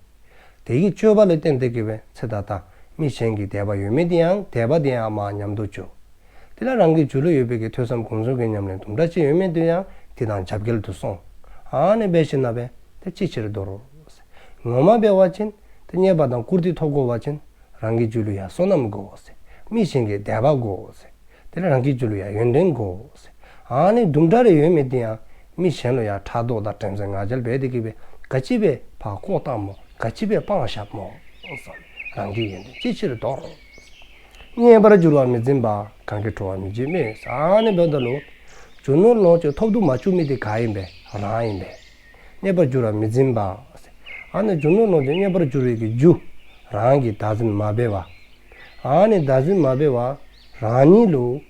དེ་གི་སྤྱོད་པ་ལས་བརྟེན་ཏེ་གི་སྦེ་ཚེ་ད་ལྟ་མི་གཞན་གྱི་དད་པ་ཡོད་མི་དེ་ཡང་དད་པ་དེ་ཡང་མར་ཉམས་དུ་འགྱོ། དེ་ལས་རང་གི་རྒྱུད་ལུ་ཡོད་པའི་གི་ཐོས་བསམ་སྒོམ་གསུམ་གྱི་ཉམས་ལེན་དུམ་གྲ་ཅིག་ཡོད་མི་དེ་ཡང་དེ་དང་རྒྱབ་འགལ་དུ་སོང་། ཨ་ནི་འབད་ཞིནམ་ལས་ཏེ་ཅི་ཕྱིར་འདོར། ངོ་མ་འབད་བ་ཅིན་ཏེ་རྙེད་པ་དང་བཀུར་སྟི་ཐོབ་དགོ་པ་ཅིན་རང་གི་རྒྱུད་ལུ་ཡང་བསོད་ནམས་དགོ་ཟེར། མི་གཞན་གྱི་དད་པ་དགོ་ཟེར། དེ་ལས་རང་གི་རྒྱུད་ལུ་ཡང་ཡོན་ཏན་དགོ་ཟེར། ཨ་ནི་དུམ་གྲ་རེ་ཡོད་མི་དེ་ཡང་མི་གཞན་ལུ་ཡང་ཕྲག་དོག་དང་འགྲན་སེམས་ང་རྒྱལ་འབད་དེ་གི་སྦེ་ག་ཅི་སྦེ་ཕར་བཀོག་བཏངམ་སྨོ། ག་ཅི་སྦེ་སྤང་བཞགཔ་སྨོ་ཟེར། རང་གི་ཡོན་ཏན་ཅི་ཕྱིར་འདོར། རྙེད་པར་གྱུར་པ་མི་འཛིན་པ། གང་གིས་ཁྲོ་བ་མི་བྱེད་སྨོས། ཨ་ནི་འབདཝ་ད་ལུ་རྒྱུ་ནོར་ལོངས་སྤྱོད་ཐོབ་ཏུ་མ་བཅུག་མི་དེ་ག་ཨིན་པས། རང་ཨིན་པས། རྙེད་པར་གྱུར་པ་མི་འཛིན་པ། ཨ་ནི་རྒྱུ་ནོར་ལོངས་སྤྱོད་རྙེད་པར་གྱུར་པའི་གི་རྒྱུ་རང་གིས་བདག་འཛིན་མ་འབད་བར། ཨ་ནི་བདག་འཛིན་མ་འབད་བར་རང་ཉིད་ལུ་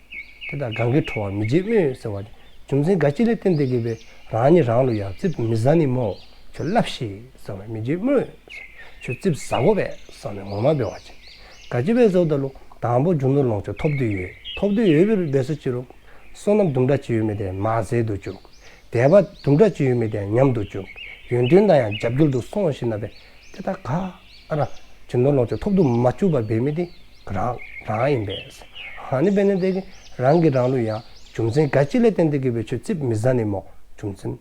ཏེ་ད་གང་གིས་ཁྲོ་བ་མི་བྱེད་སྨོས་ཟེར་བ་ཅིན་རྒྱུ་མཚན་ག་ཅི་ལས་བརྟེན་ཏེ་གི་སྦེ་རང་ཉིད་རང་ལུ་ཡང་ཙིགཔ་མི་ཟ་ནི་སྨོ། ཁྱོད་སླབ་ཤིག་ཟེར་བ། མི་བྱེད་སྨོས། ཁྱོད་ཙིགཔ་ཟ་དགོ་པས་ཟེར་ནི། ངོ་མ་འབད་བ་ཅིན་ག་ཅི་སྦེ་ཟེརཝ་ད་ལུ་དང་པོ་རྒྱུ་ནོར་ལོངས་སྤྱོད་ཐོབ་སྟེ་ཡོད། ཐོབ་སྟེ་ཡོད་པའི་སྦེ་ཟེར་ཅི་རུང་བསོད་ནམས་དུམ་གྲ་ཅིག་ཡོད་མི་དེ་མར་ཟད་དུ་བཅུག། དད་པ་དུམ་གྲ་ཅིག་ཡོད་མི་དེ་ཉམས་དུ་བཅུག། ཡོན་ཏན་དང་ཡང་རྒྱབ་འགལ་དུ་སོང་ཞིནམ་ལས་ཏེ་ད་ག་ར་རྒྱུ་ནོར་ལོངས་སྤྱོད་ཐོབ་ཏུ་མ་བཅུག་པར་འབད་མི་དེ་རང་རང་ཨིན་པས། ཨ་ནི་འབད་ནི་དེ་གིས་རང་གིས་རང་ལུ་ཡང་རྒྱུ་མཚན་ག་ཅི་ལས་བརྟེན་ཏེ་གི་སྦེ་ཁྱོད་ཙིགཔ་མི་ཟ་ནི་སྨོ། རྒྱུ་མཚན་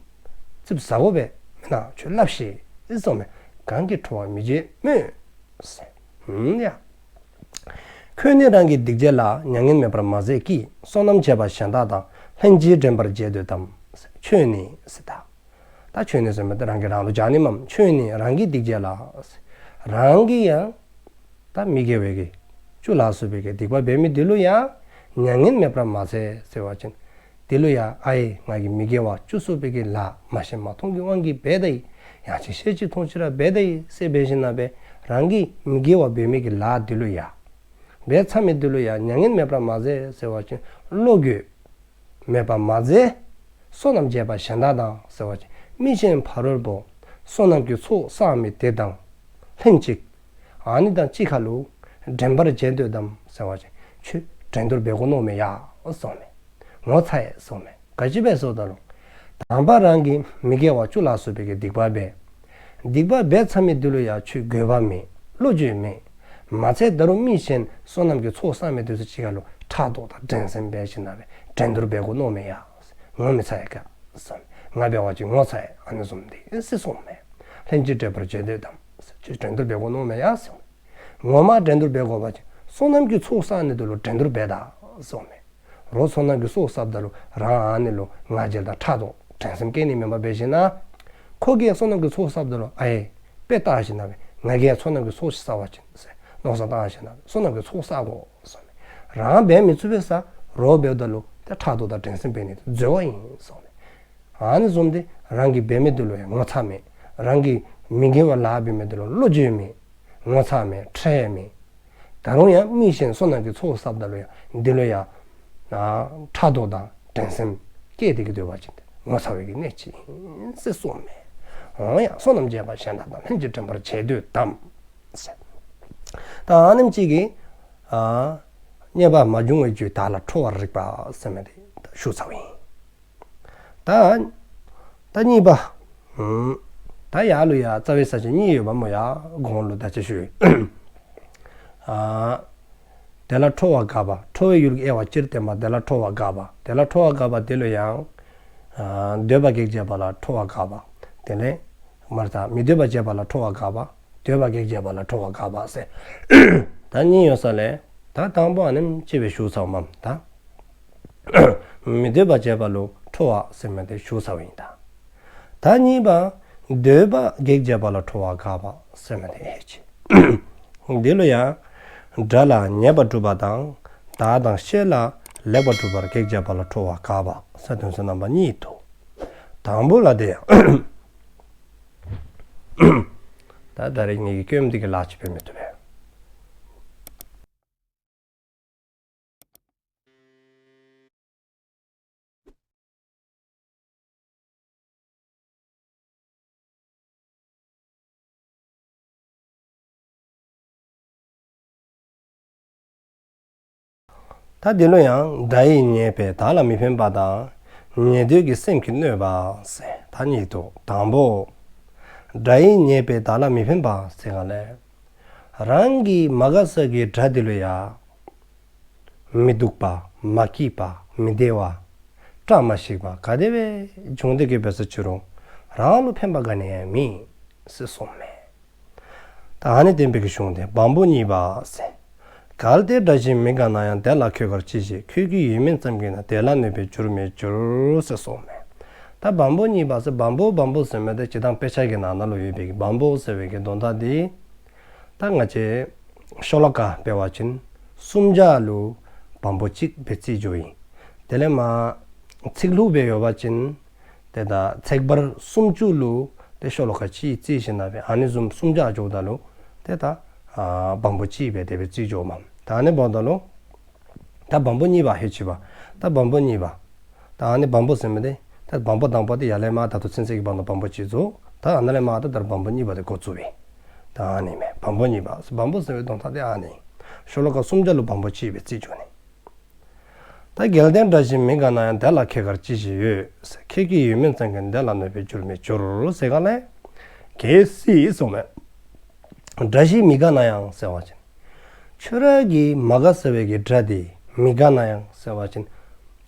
ཙིགཔ་ཟ་དགོ་པས་མེན་ན། ཁྱོད་སླབ་ཤིག་ཟེར་མས། གང་གིས་ཁྲོ་བ་མི་བྱེད་སྨོས་ཟེར། ཨུམ་ཡ། ཁྱོད་ནི་རང་གི་སྡིག་བྱས་ལ། མྱ་ངན་མེད་པར་མ་ཟད་ཀྱིས། བསོད་ནམས་བྱས་པ་གཞན་དག་དང་། ལྷན་ཅིག་འགྲན་པར་བྱེད་འདོད་དམ། ཁྱོད་ནི་ཟེར་ད། ད་ཁྱོད་ནི་ཟེར་མི་དེ་རང་གིས་རང་ལུ་སྦྱར་ནི་མས། ཁྱོད་ནི་རང་གི་སྡིག་བྱས་ལ། རང་གི་ཡང་ད་མི་དགེ་བའི་གི་བཅུ་ལ་སོགས་པའི་གི་སྡིག་པ་འབད་མི་དེ་ལུ་ཡང་མྱ་ངན་མེད་པར་མ་ཟད་ཟེར་བ་ཅིན་དེ་ལུ་ཡང་ཨའེ་ང་གིས་མི་དགེ་བ་བཅུ་སོགས་པའི་གི་ལཱ་མ་ཤེས་མ་མཐོང་གི་དབང་གིས་འབད་ད་ཡི། ཡང་ཅིན་ཤེས་ཅི་མཐོང་ཅི་ར་འབད་ད་ཡི་ཟེར་འབད་ཞིནམ་ལས་རང་གིས་མི་དགེ་བ་འབད་མི་གི་ལཱ་དེ་ལུ་ཡང་འབད་ཚར་མི་དེ་ལུ་ཡང་མྱ་ངན་མེད་པར་མ་ཟད་ཟེར་བ་ཅིན་བློ་འགྱོད་མེད་པར་མ་ཟད། བསོད་ནམས་བྱས་པ་གཞན་དག་དང་ཟེར་བ་ཅིན་མི་གཞན་ཕ་རོལ་པོ་བསོད་ནམས་ཀྱི་ཚོགས་བསགས་མི་དེ་དང་ལྷན་ཅིག་ཨ་ནི་དང་གཅིག་ཁར་ལུ་འགྲན་པར་བྱེད་འདོད་དམ་ཟེར་བ་ཅིན་ཁྱོད་འགྲན་བསྡུར་འབད་དགོ་མནོཝ་མས་ཡ་ཟེར་མས། ངོ་ཚ་ཡི་ཟེར་མས། ག་ཅི་སྦེ་ཟེརཝ་ད་ལུ་དང་པ་རང་གིས་མི་དགེ་བ་བཅུ་ལ་སོགས་པའི་གི་སྡིག་པ་འབད། སྡིག་པ་འབད་ཚར་མི་དེ་ལུ་ཡང་ཁྱོད་འགྱོད་པ་མེད། བློ་འགྱོད་མེད། མ་ཚད་ད་རུང་མི་གཞན་བསོད་ནམས་ཀྱི་ཚོགས་བསགས་མི་དེ་ཚུ་གཅིག་ཁར་ལུ་ཕྲག་དོག་དང་འགྲན་སེམས་འབད་ཞིནམ་ལས་འགྲན་བསྡུར་འབད་དགོ་མནོཝ་མས་ཡ། ངོ་མི་ཚ་ཡི་ག་ཟེར། ང་འབད་བ་ཅིན་ངོ་ཚ་ཡི། ཨ་ནི་བཟུམ་དེ་ཨིན་ཟེར་གསུངསམ་མས། ལྷན་ཅིག་འགྲན་པར་བྱེད་འདོད་དམ། ཁྱོད་འགྲན་བསྡུར་འབད་དགོ་མནོཝ་མས་ཡ་ཟེར། ངོ་མ་འགྲན་བསྡུར་འབད་དགོ་པ་ཅིན་བསོད་ནམས་ཀྱི་ཚོགས་བསགས་ནི་དེ་ལུ་འགྲན་བསྡུར་འབད་ད་ཟེར་མས། རོགས་བསོད་ནམས་ཀྱི་ཚོགས་བསགསཔ་ད་ལུ་རང་ཨ་ནི་ལུ་ང་རྒྱལ་དང་ཕྲག་དོག་འགྲན་སེམས་སྐྱེ་ནི་མེན་པར་འབད་ཞིནམ་ལས་ཁོ་གིས་བསོད་ནམས་ཀྱི་ཚོགས་བསགསཔ་ད་ལུ་ཨའེ་དཔེ་བལྟ་ཞིནམ་ལས་ང་གིས་བསོད་ནམས་ཀྱི་ཚོགས་ཤིག་བསགས་པ་ཅིན་ཟེར་མནོ་བསམ་བཏང་ཞིནམ་ལས་བསོད་ནམས་ཀྱི་ཚོགས་བསག་དགོ་ཟེར་མས། རང་འབད་མི་ཚུགས་པས་ཟེར་རོགས་འབདཝ་ད་ལུ་ཏེ་ཕྲག་དོག་དང་འགྲན་སེམས་འབད་ནི་འཛོལ་བ་ཨིན་ཟེར་མས། ཨ་ནི་བཟུམ་དེ་རང་གིས་འབད་མི་དེ་ལུ་ཡང་ངོ་ཚ་མེད། རང་གིས་མི་དགེ་བ་ལཱ་འབད་མི་དེ་ལུ་བློ་འགྱོད་མེད། ངོ་ཚ་མེད། ཁྲེལ་མེད། ད་རུང་ཡང་མི་གཞན་བསོད་ནམས་ཀྱི་ཚོགས་བསགསཔ་ད་ལུ་ཡང་དེ་ལུ་ཡང་ཨ་ཕྲག་དོག་དང་འགྲན་སེམས་སྐྱེས་ཏེ་གི་སྡོད་པ་ཅིན་ངོ་ཚ་བའི་གི་གནས་ཅིག་ཨིན་ཟེར་གསུངསམ་མས། འོང་ཡ། བསོད་ནམས་བྱས་པ་གཞན་དག་དང་། ལྷན་ཅིག་འགྲན་པར་བྱེད་འདོད་དམ་ཟེར། ད་ཨ་ནེམ་ཅིག་གིས་ཨ་རྙེད་པ་མ་བྱུང་བའི་རྒྱུས། བདག་ལ་ཁྲོ་བར་རིགས་པ་ཟེར་མི་དེ་ཞུ་ཚརཝ་ཨིན། ད་ད་གཉིས་པ། ཨུམ། ད་ཡར་ལུ་ཡང་རྩ་བའི་ས་བཅད་གཉིས་ཡོདཔ་སྨོ་ཡ། གོང་ལུ་ད་ཅི་ཞུ་ཡི། ཨ་དེ་ལ་ཁྲོ་བ་དགག་པ། ཁྲོ་བའི་ཡུལ་གྱི་དབྱེ་བ་སྤྱིར་བསྟན་པ། དེ་ལ་ཁྲོ་བ་དགག་པ། དེ་ལ་ཁྲོ་བ་དགག་པ་དེ་ལུ་ཡང་ཨ་འདོད་པ་གེགས་བྱེད་པ་ལ་ཁྲོ་བ་དགག་པ། དེ་ལས་མར་ད་མི་འདོད་པ་བྱེད་པ་ལ་ཁྲོ་བ་དགག་པ། འདོད་པ་གེགས་བྱེད་པ་ལ་ཁྲོ་བ་དགག་པ་ཟེར་ད་གཉིས་ཡོད་ས་ལས་ད་དང་པོ་ཨ་ནེམ་ཅིག་སྦེ་ཞུ་ཚརཝ་མས། ད་མི་འདོད་པ་བྱེད་པ་ལུ་ཁྲོ་བ་ཟེར་མི་དེ་ཞུ་ཚརཝ་ཨིན། ད་ད་གཉིས་པ་འདོད་པ་གེགས་བྱེད་པ་ལ་ཁྲོ་བ་དགག་པ་ཟེར་མི་དེ་ཨིན། འདི་ལུ་ཡང་དགྲ་ལ་ཉེས་པ་སྒྲུབ་པ་དང་། བདག་དང་བཤེས་ལ་ལེགས་པར་སྒྲུབ་པར་གེགས་བྱེད་པ་ལ་ཁྲོ་བ་དགག་པ་ཟེར་དོན་ཚན་རྣམ་པ་གཉིས་འདུག། དང་པོ་ལ་དེ་ཡང་ད་ད་རེས་ངེ་གི་སྐྱོན་འདི་གིས་ལཱ་ཅིག་འབད་མི་བཏུབ་པས། ད་འདི་ལུ་ཡང་དགྲ་ཡིས་ཉེས་པས་བདག་ལ་མི་ཕན་པ་དང་། ཉེ་འདོད་ཀྱི་སེམས་ཀྱིས་གནོད་པ་ཟེར་ད་གཉིས་འདུག། དང་པོ། དགྲ་ཡིས་ཉེས་པས་བདག་ལ་མི་ཕན་པ་ཟེར་ག་ལས། རང་གི་མ་དགའ་ས་གི་དགྲ་འདི་ལུ་ཡང་མི་སྡུག་པ། མ་སྐྱིད་པ། མི་བདེ་བ། བཀྲ་མ་ཤིས་པ་ག་དེ་སྦེ་བྱུང་སྟེ་གི་འབད་སོ་ཅི་རུང་རང་ལུ་ཕན་པ་ག་ནི་ཡང་མེད་ཟེར་གསུངསམ་མས། ད་ཨ་ནི་བསྟན་པའི་གི་གཞུང་དེ་བམ་པོ་གཉིས་པ་ཟེར། གལ་ཏེ་དགྲ་ཞིག་མི་དགའ་ན་ཡང་། དེ་ལ་ཁྱོད་དགར་ཅི་ཞིག། ཁྱོད་ཀྱི་ཡིད་སྨོན་ཙམ་གྱིས་ན། དེ་ལ་གནོད་པའི་རྒྱུར་མི་འགྱུར་ཟེར་གསུངསམ་མས། ད་བམ་པོ་གཉིས་པ་ཟེར་བམ་པོ་བམ་པོ་ཟེར་མི་དེ་སྤྱིར་བཏང་དཔེ་ཆ་གི་ནང་ན་ལུ་ཡོད་པའི་གི་བམ་པོ་ཟེར་བའི་གི་དོན་དག་དེ། ད་ང་བཅས་ཤོ་ལོ་ཀ་འབད་བ་ཅིན་སུམ་བརྒྱ་ལུ་བམ་པོ་གཅིག་སྦེ་རྩིས་འགྱོཝ་ཨིན། དེ་ལས་མ་ཚིག་ལྷུག་སྦེ་ཡོད་པ་ཅིན་དེ་ད་ཚེག་བར་སུམ་ཅུ་ལུ་དེ་ཤོ་ལོ་ཀ་གཅིག་རྩིས་ཞིནམ་ལས་ཨ་ནི་བཟུམ་སུམ་བརྒྱ་འགྱོཝ་ད་ལུ་དེ་ད་ཨ་བམ་པོ་གཅིག་སྦེ་དེ་སྦེ་རྩིས་འགྱོཝ་མས། ད་ཨ་ནི་འབདཝ་ད་ལུ་ད་བམ་པོ་གཉིས་པ་ཧེ་ཅི་བ། ད་བམ་པོ་གཉིས་པ། ད་ཨ་ནི་བམ་པོ་ཟེར་མི་དེ། ད་བམ་པོ་དང་པ་དེ་ཡར་ལས་མར་ད་ལྟོ་ཚུན་ཚོད་ཀྱི་བར་ན་བམ་པོ་གཅིག་རྫོགས། ད་ཨ་ནཱ་ལས་མར་ད་ད་བམ་པོ་གཉིས་པ་དེ་འགོ་བཙུགས་པས། ད་ཨ་ནི་མས། བམ་པོ་གཉིས་པ། བམ་པོ་ཟེར་བའི་དོན་དག་དེ་ཨ་ནི། ཤོ་ལོ་ཀ་སུམ་བརྒྱ་ལུ་བམ་པོ་གཅིག་སྦེ་རྩིས་འགྱོ་ནི། ད་གལ་ཏེ་དགྲ་ཞིག་མི་དགའ་ན་ཡང་། དེ་ལ་ཁྱོད་དགར་ཅི་ཞིག་ཡོད། ཁྱོད་ཀྱི་ཡིད་སྨོན་ཙམ་གྱིས་ན། དེ་ལ་གནོད་པའི་རྒྱུར་མི་འགྱུར་ཟེར་ག་ལས། གལ་སྲིད་གསུངསམ་མས། དགྲ་ཞིག་མི་དགའ་ན་ཡང་ཟེར་བ་ཅིན། ཁྱོད་ར་གི་མ་དགའ་ས་བའི་གི་དགྲ་དེ་མི་དགའ་ན་ཡང་ཟེར་བ་ཅིན།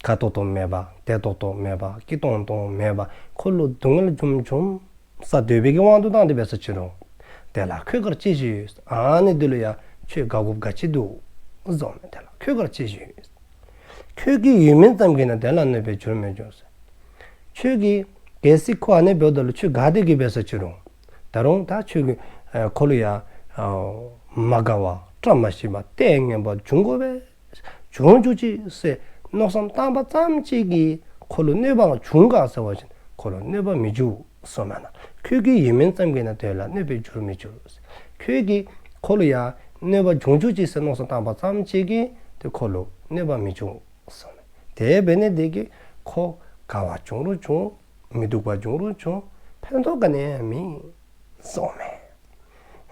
དགའ་ཏོག་ཏོ་མེད་པ། བདེ་ཏོག་ཏོ་མེད་པ། སྐྱིད་ཏོང་ཏོ་མེད་པ། ཁོ་ལུ་སྡུག་བསྔལ་འཇོམས་འཇོམས་ས་འདོད་པའི་གི་དབང་དུ་བཏང་སྟེ་འབད་སོ་ཅི་རུང་། དེ་ལ་ཁྱོད་དགར་ཅི་ཞིག་ཡོད། ཨ་ནི་འདི་ལུ་ཡང་ཁྱོད་དགའ་དགོཔ་ག་ཅི་འདུག་གསུངསམ་མས། དེ་ལ་ཁྱོད་དགར་ཅི་ཞིག་ཡོད། ཁྱོད་ཀྱི་ཡིད་སྨོན་ཙམ་གྱིས་ན། དེ་ལ་གནོད་པའི་རྒྱུར་མི་འགྱུར་ཟེར། ཁྱོད་ཀྱིས་གལ་སྲིད་ཁོ་ཨ་ནི་འབདཝ་ད་ལུ་ཁྱོད་དགའ་སྟེ་གི་འབད་སོ་ཅི་རུང་། ད་རུང་ད་ཁྱོད་ཀྱིས་ཨ་ཁོ་ལུ་ཡང་ཨ་མ་དགའ་བ་བཀྲ་མ་ཤིས་པ་ལྟས་ངན་པ་འབྱུང་དགོ་པས། འབྱུང་འགྱོ་ཅི་ཟེར་མནོ་བསམ་བཏང་པ་ཙམ་ཅིག་གིས་ཁོ་ལུ་གནོད་པ་འབྱུང་ག་ཟེར་བ་ཅིན་ཁོ་ལུ་གནོད་པ་མི་འབྱུང་གསུངསམ་མས། ཁྱོད་ཀྱི་ཡིད་སྨོན་ཙམ་གྱིས་ན། དེ་ལ་གནོད་པའི་རྒྱུར་མི་འགྱུར། ཁྱོད་ཀྱིས་ཁོ་ལུ་ཡང་གནོད་པ་འབྱུང་འགྱོ་ཅི་ཟེར་མནོ་བསམ་བཏང་པ་ཙམ་ཅིག་གིས་དེ་ཁོ་ལུ་གནོད་པ་མི་འབྱུང་གསུངསམ་མས། དེ་འབད་ནི་དེ་གིས་ཁོ་དགའ་བ་བྱུང་རུང་བྱུང་། མི་སྡུག་པ་བྱུང་རུང་བྱུང་། ཕན་ཐོགས་ག་ནི་ཡང་མེད་གསུངསམ་མས།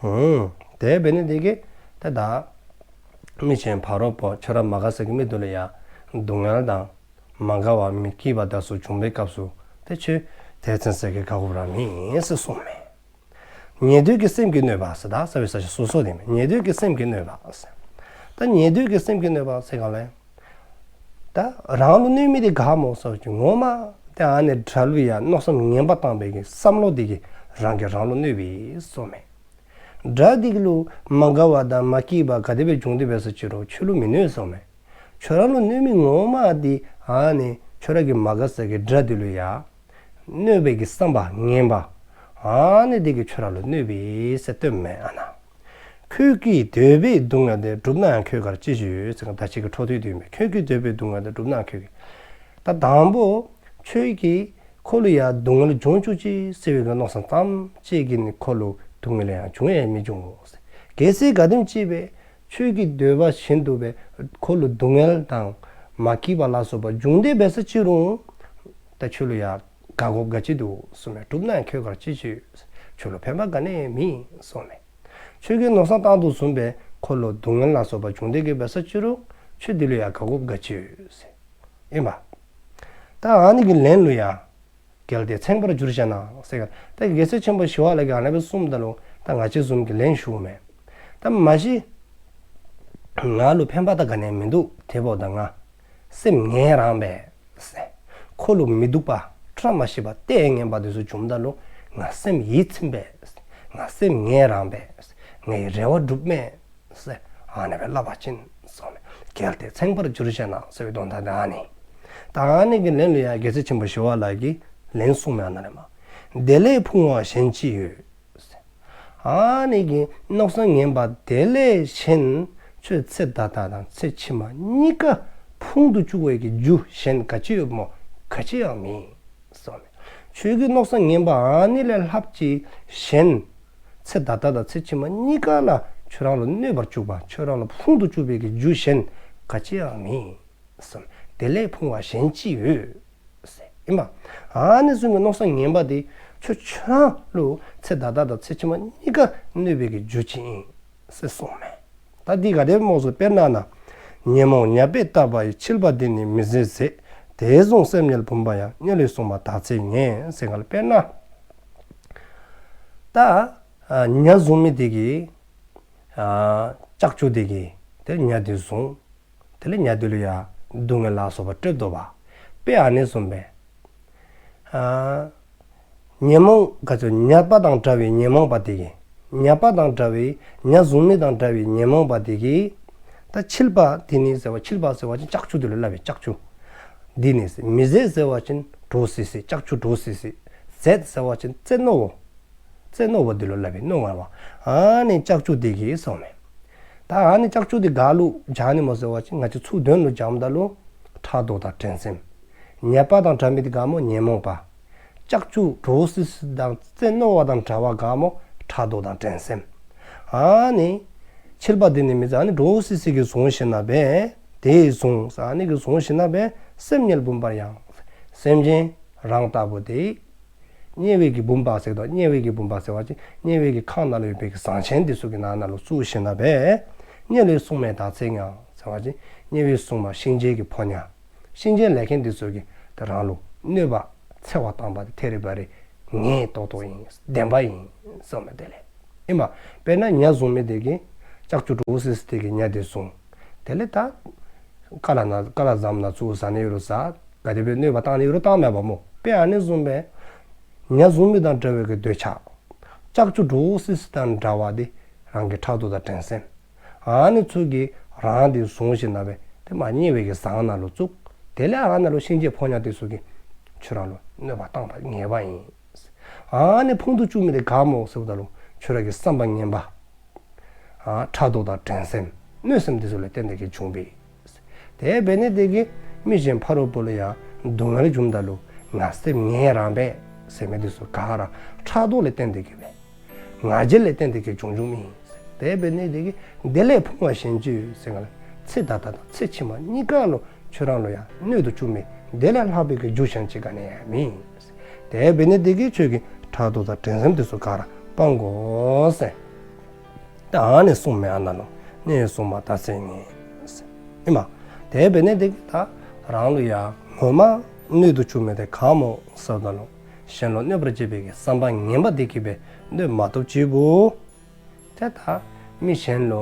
ཧུམ། དེ་འབད་ནི་དེ་གིས་ད་ད་མི་གཞན་ཕ་རོལ་པོ་ཁྱོད་ར་མ་དགའ་ས་གི་མི་དེ་ལུ་ཡང་སྡུག་བསྔལ་དང་མ་དགའ་བ་མི་སྐྱིད་པ་དེ་ཚུ་བྱུང་བའི་སྐབས་སུ་དེ་ཁྱོད་དེ་ཚུན་ཚོད་ཀྱི་དགའ་དགོཔ་ར་མེད་ཟེར་གསུངསམ་མས། ཉེ་འདོད་ཀྱི་སེམས་ཀྱིས་གནོད་པ་ཟེར། ད་ས་བའི་ས་ཞིང་སོ་སོ་དེ་མས། ཉེ་འདོད་ཀྱི་སེམས་ཀྱིས་གནོད་པ་ཟེར། ད་ཉེ་འདོད་ཀྱི་སེམས་ཀྱིས་གནོད་པ་ཟེར་ག་ལས། ད་རང་ལུ་གནོད་མི་དེ་དགའ་མོ་ཟེར་བ་ཅིན་ངོ་མ་དེ་ཨ་ནི་དགྲ་ལུ་ཡང་མནོ་བསམ་ངན་པ་བཏང་བའི་གི་བསམ་བློ་དེ་གིས་རང་གིས་རང་ལུ་གནོད་པས་གསུངསམ་མས། དགྲ་དེ་གི་ལུ་མ་དགའ་བ་དང་མ་སྐྱིད་པ་ག་དེ་སྦེ་བྱུང་སྟེ་འབད་སོ་ཅི་རུང་ཁྱོད་ལུ་མི་གནོད་གསུངསམ་མས། ཁྱོད་ར་ལུ་གནོད་མི་ངོ་མ་དེ་ཨ་ནི་ཁྱོད་ར་གི་མ་དགའ་ས་གི་དགྲ་དེ་ལུ་ཡང་གནོད་པའི་གི་བསམ་པ་ངན་པ་ཨ་ནི་དེ་གིས་ཁྱོད་ར་ལུ་གནོད་པས་ཟེར་སྟོནམ་མས་ཨ་ནཱ། ཁྱོད་ཀྱིས་འདོད་པའི་སྡུག་བསྔལ་དེ། བསྒྲུབ་ན་ཡང་ཁྱོད་དགར་ཅི་ཞིག་ཡོད་ཟེར། ད་ཅི་གི་འཕྲོ་མཐུད་དེ་ཡོད་མས། ཁྱོད་ཀྱིས་འདོད་པའི་སྡུག་བསྔལ་དེ། བསྒྲུབ་ན་ཡང་ཁྱོད་ཀྱིས། ད་དང་པོ་ཁྱོད་ཀྱིས་ཁོ་ལུ་ཡང་སྡུག་བསྔལ་འབྱུང་བཅུག་ཅིག་ཟེར་བའི་གི་མནོ་བསམ་ཙམ་ཅིག་གིས་ནི་ཁོ་ལུ་སྡུག་བསྔལ་ཡང་འབྱུང་ཡང་མི་འབྱུང་ངོ་ཟེར། གལ་སྲིད་ག་དེམ་ཅིག་སྦེ་ཁྱོད་ཀྱི་འདོད་པ་བཞིན་དུ་སྦེ་ཁོ་ལུ་སྡུག་བསྔལ་དང་མ་སྐྱིད་པ་ལ་སོགས་པ་བྱུང་སྟེ་འབད་སོ་ཅི་རུང་ད་ཁྱོད་ལུ་ཡང་དགའ་དགོཔ་ག་ཅི་འདུག་གསུངསམ་མས། བསྒྲུབ་ན་ཡང་ཁྱོད་དགར་ཅི་ཞིག་ཡོད། ཁྱོད་ལུ་ཕན་པ་ག་ནི་ཡང་མེད་གསུངསམ་མས། ཁྱོད་ཀྱིས་མནོ་བསམ་བཏང་དོ་བཟུམ་སྦེ་ཁོ་ལུ་སྡུག་བསྔལ་ལ་སོགས་པ་བྱུང་སྟེ་གི་འབད་སོ་ཅི་རུང་ཁྱོད་དེ་ལུ་ཡང་དགའ་དགོཔ་ག་ཅི་ཡོད་ཟེར། ཨིན་པ། ད་ཨ་ནི་གི་ལན་ལུ་ཡང་གལ་ཏེ་ཚངས་པར་འགྱུར་ཤེ་ན་ཟེར་ག་ད་རྒྱལ་སྲས་ཆེན་པོ་ཞི་བ་ལྷ་གིས་ཨ་ནེ་སྦེ་གསུངསམ་ད་ལུ་ད་ང་བཅས་བཟུམ་གྱིས་ལན་ཞུཝ་མས། ད་མ་གཞི་ང་ལུ་ཕན་པ་ད་ག་ནི་ཡང་མིན་འདུག། དེ་འབདཝ་ད་ང་སེམས་ངལ་རངས་པས་ཟེར། ཁོ་ལུ་མི་སྡུག་པ་བཀྲ་མ་ཤིས་པ་ལྟས་ངན་པ་དེ་ཚུ་བྱུངམ་ད་ལུ་ང་སེམས་ཡིད་ཚིམ་པས། ང་སེམས་ངལ་རངས་པས། ངེའི་རེ་བ་འགྲུབ་མས་ཟེར་ཨ་ནེ་སྦེ་སླབ་པ་ཅིན་གསུངསམ་མས། གལ་ཏེ་ཚངས་པར་འགྱུར་ཤེ་ན་ཟེར་བའི་དོན་དག་དེ་ཨ་ནི། ད་ཨ་ནི་གི་ལན་ལུ་ཡང་རྒྱལ་སྲས་ཆེན་པོ་ཞི་བ་ལྷ་གིས་ལན་གསུངསམ་མས་ཨ་ནཱ་ལས་མར། དེ་ལས་ཕུང་བ་གཞན་ཅི་ཡོད། ཨ་ནི་གི་མནོ་བསམ་ངན་པ་དེ་ལས་གཞན་ཁྱོད་ཚེ་ད་ལྟ་དང་ཚེ་ཕྱི་མ་གཉིས་ཀ་ཕུང་དུ་བཅུག་པའི་གི་རྒྱུ་གཞན་ག་ཅི་ཡོད་སྨོ། ག་ཅི་ཡང་མེད་གསུངསམ་མས། ཁྱོད་ཀྱི་མནོ་བསམ་ངན་པ་ཨ་ནི་ལས་ལྷགཔ་ཅིག་གཞན་ཚེ་ད་ལྟ་དང་ཚེ་ཕྱི་མ་གཉིས་ཀ་ལ་ཁྱོད་ར་ལུ་གནོད་པར་བཅུག་པ་ཁྱོད་ར་ལུ་ཕུང་དུ་བཅུག་པའི་གི་རྒྱུ་གཞན་ག་ཅི་ཡང་མེད་གསུངསམ་མས། དེ་ལས་ཕུང་བ་གཞན་ཅི་ཡོད་ཟེར། ཨིན་པ། ཨ་ནི་བཟུམ་གྱི་མནོ་བསམ་ངན་པ་དེ་ཁྱོད་ཁྱོད་ར་ལུ་ཚེ་ད་ལྟ་དང་ཚེ་ཕྱི་མ་གཉིས་ཀ་གནོད་པའི་གི་རྒྱུ་ཅིག་ཨིན་ཟེར་གསུངསམ་མས། ད་འདི་ག་དེ་སྨོ་ཟེར་དཔེར་ན་ན། ཉོན་མོངས་ཉ་པས་བཏབ་པ་ཡི། འཆིལ་པ་འདི་ནི་མི་བཟད་ཟད། དེས་བཟུང་སེམས་ཉིད་བུམ་པ་ཡང་། དམྱལ་བའི་སྲུང་མ་དག་ཚེ་ངས། ཟེར་ག་ལ། དཔེར་ན། ད་ཨ་ཉ་བཟུང་མི་དེ་གིས་ཨ་ལྕགས་ཀྱུ་དེ་གིས་དེ་ཉ་དེ་བཟུང་། དེ་ལས་ཉ་དེ་ལུ་ཡང་སྡུག་བསྔལ་ལ་སོགས་པ་སྤྲོད་དོ་བ། དཔེ་ཨ་ནི་བཟུམ་སྦེ་ཨ་ཉོན་མོངས་ག་ཚོད་ཉ་པ་དང་འདྲ་བའི་ཉོན་མོངས་པ་དེ་གིས། ཉ་པ་དང་འདྲ་བའི་ཉ་བཟུང་མི་དང་འདྲ་བའི་ཉོན་མོངས་པ་དེ་གིས། ད་འཆིལ་པ་འདི་ནི་ཟེར་བ། འཆིལ་པ་ཟེར་བ་ཅིན་ལྕགས་ཀྱུ་དེ་ལུ་སླབ་པའི་ལྕགས་ཀྱུ། འདི་ནི་མི་བཟད་ཟེར་བ་ཅིན་འདྲོག་སི་སི་ལྕགས་ཀྱུ་འདྲོག་སི་སི། བཟད་ཟེར་བ་ཅིན་བཙན་ནོ་བོ། བཙན་ནོ་བོ་དེ་ལུ་སླབ་པའི་ནོ་ངར་བ། ཨ་ནི་ལྕགས་ཀྱུ་དེ་གིས་གསུངམ་མས། ད་ཨ་ནི་ལྕགས་ཀྱུ་དེ་ག་ལུ་སྦྱར་ནི་སྨོ་ཟེར་བ་ཅིན་ང་བཅས་ཚུར་དོན་ལུ་སྦྱརཝ་ད་ལུ་ཕྲག་དོག་དང་འགྲན་སེམས། ཉ་པ་དང་འདྲ་མི་དེ་ག་སྨོ་ཉོན་མོངས་པ། ལྕགས་ཀྱུ་འདྲོག་སི་སི་དང་བཙན་ནོ་བ་དང་འདྲ་བ་ག་སྨོ་ཕྲག་དོག་དང་འགྲན་སེམས། ཨ་ནི་འཆིལ་པ་འདི་ནི་མི་བཟད། ཨ་ནི་འདྲོག་སི་སི་གིས་བཟུང་ཞིནམ་ལས་དེས་བཟུང་། ཨ་ནི་གིས་བཟུང་ཞིནམ་ལས་སེམས་ཉིད་བུམ་པ་ཡང་། སེམས་ཅན་རང་ལྟ་བུ་དེ་དམྱལ་བའི་གི་བུམ་པ་ཟེར་དོ། དམྱལ་བའི་གི་བུམ་པ་ཟེར་བ་ཅིན་དམྱལ་བའི་གི་ཁང་ནང་ལུ་ཡོད་པའི་གི་ཟངས་ཆེན་དེ་ཚུ་གི་ནང་ན་ལུ་བཙུགས་ཞིནམ་ལས། དམྱལ་བའི་སྲུང་མས་དག་ཚེ་ངས་ཟེར་བ་ཅིན་དམྱལ་བའི་སྲུང་མ་གཤིན་རྗེ་གི་ཕོ་ཉ། གཤིན་རྗེ་ལས་མཁན་དེ་ཚུ་གིས་ད་རང་ལུ་གནོད་པ་འཚེ་བ་བཏང་བ་དེ་ཐེ་རི་བ་རི་ངེས་ཏོག་ཏོ་ཨིན། བདེན་པ་ཨིན་གསུངམ་མས། དེ་ལས་ཨིན་མས། དཔེར་ན་ཉ་བཟུང་མི་དེ་གིས་ལྕགས་ཀྱུ་འདྲོག་སི་སི་དེ་གིས་ཉ་དེ་བཟུང་། དེ་ལས་ད་ཀ་ལ་ན་ཀ་ལ་ཟམ་ནང་བཙུགས་ཟ་ནི་ཡོད་རུང་ཟ། ག་དེ་སྦེ་གནོད་པ་བཏང་ནི་ཡོད་རུང་བཏངམ་མས་པ་སྨོ། དཔེ་ཨ་ནི་བཟུམ་སྦེ་ཉ་བཟུང་མི་དང་འདྲ་བའི་གི་འདོད་ཆགས། ལྕགས་ཀྱུ་འདྲོག་སི་སི་དང་འདྲ་བ་དེ་རང་གི་ཕྲག་དོག་དང་འགྲན་སེམས། ཨ་ནི་ཚུ་གིས་རང་དེ་བཟུང་ཞིནམ་ལས་དེ་མ་དམྱལ་བའི་གི་ཟངས་ནང་ལུ་བཙུགས། དེ་ལས་ཨ་ནཱ་ལུ་གཤིན་རྗེ་ཕོ་ཉ་དེ་ཚུ་གིས་ཁྱོད་ར་ལུ་གནོད་པ་བཏང་བ་ངེས་པ་ཨིན། ཨ་ནི་ཕུང་དུ་བཅུག་མི་དེ་ག་སྨོ་ཟེརཝ་ད་ལུ་ཁྱོད་ར་གི་བསམ་པ་ངན་པ། ཨ་ཕྲག་དོག་དང་འགྲན་སེམས་གནོད་སེམས་དེ་ཚུ་ལས་བརྟེན་ཏེ་གིས་བྱུང་པས། དེ་འབད་ནི་དེ་གིས་མི་གཞན་ཕ་རོལ་པོ་ལུ་ཡང་སྡུག་བསྔལ་བྱུངམ་ད་ལུ་ང་སེམས་ངན་རངས་པས་ཟེར་མི་དེ་ཚུ་ག་ར་ཕྲག་དོག་ལས་བརྟེན་ཏེ་གིས་སྦེ། ང་རྒྱལ་ལས་བརྟེན་ཏེ་གིས་བྱུང་བྱུངམ་ཨིན། དེ་འབད་ནི་དེ་གིས་དེ་ལས་ཕུང་བ་གཞན་ཅི་ཡོད་ཟེར་ག་ལ། ཚེ་ད་ལྟ་དང་ཚེ་ཕྱི་མ་གཉིས་ཀ་ལུ་ཁྱོད་ར་ལུ་ཡང་གནོད་དུ་བཅུག་མི་དེ་ལས་ལྷག་པའི་གི་རྒྱུ་གཞན་ཅིག་ག་ནི་ཡང་མེད། དེ་འབད་ནི་དེ་གིས་ཁྱོད་ཀྱི་ཕྲག་དོག་དང་འགྲན་སེམས་དེ་ཚུ་ག་ར་སྤང་དགོ་ཟེར། ད་ཨ་ནི་གསུངམ་མས། ཨ་ནཱ་ལུ་དམྱལ་བའི་སྲུང་མས་དག་ཚེ་ངས། ཨིན་མས། དེ་འབད་ནི་དེ་གིས་ད་རང་ལུ་ཡང་ངོ་མ་གནོད་དུ་བཅུག་མི་དེ་ག་སྨོ་ཟེརཝ་ད་ལུ་གཞན་ལུ་གནོད་པར་བྱེད་པའི་གི་བསམ་པ་ངན་པ་དེ་གིས་སྦེ་གནོད་མ་བཏུབ་ཅིག་པོ། ཏེ་ད་མི་གཞན་ལུ་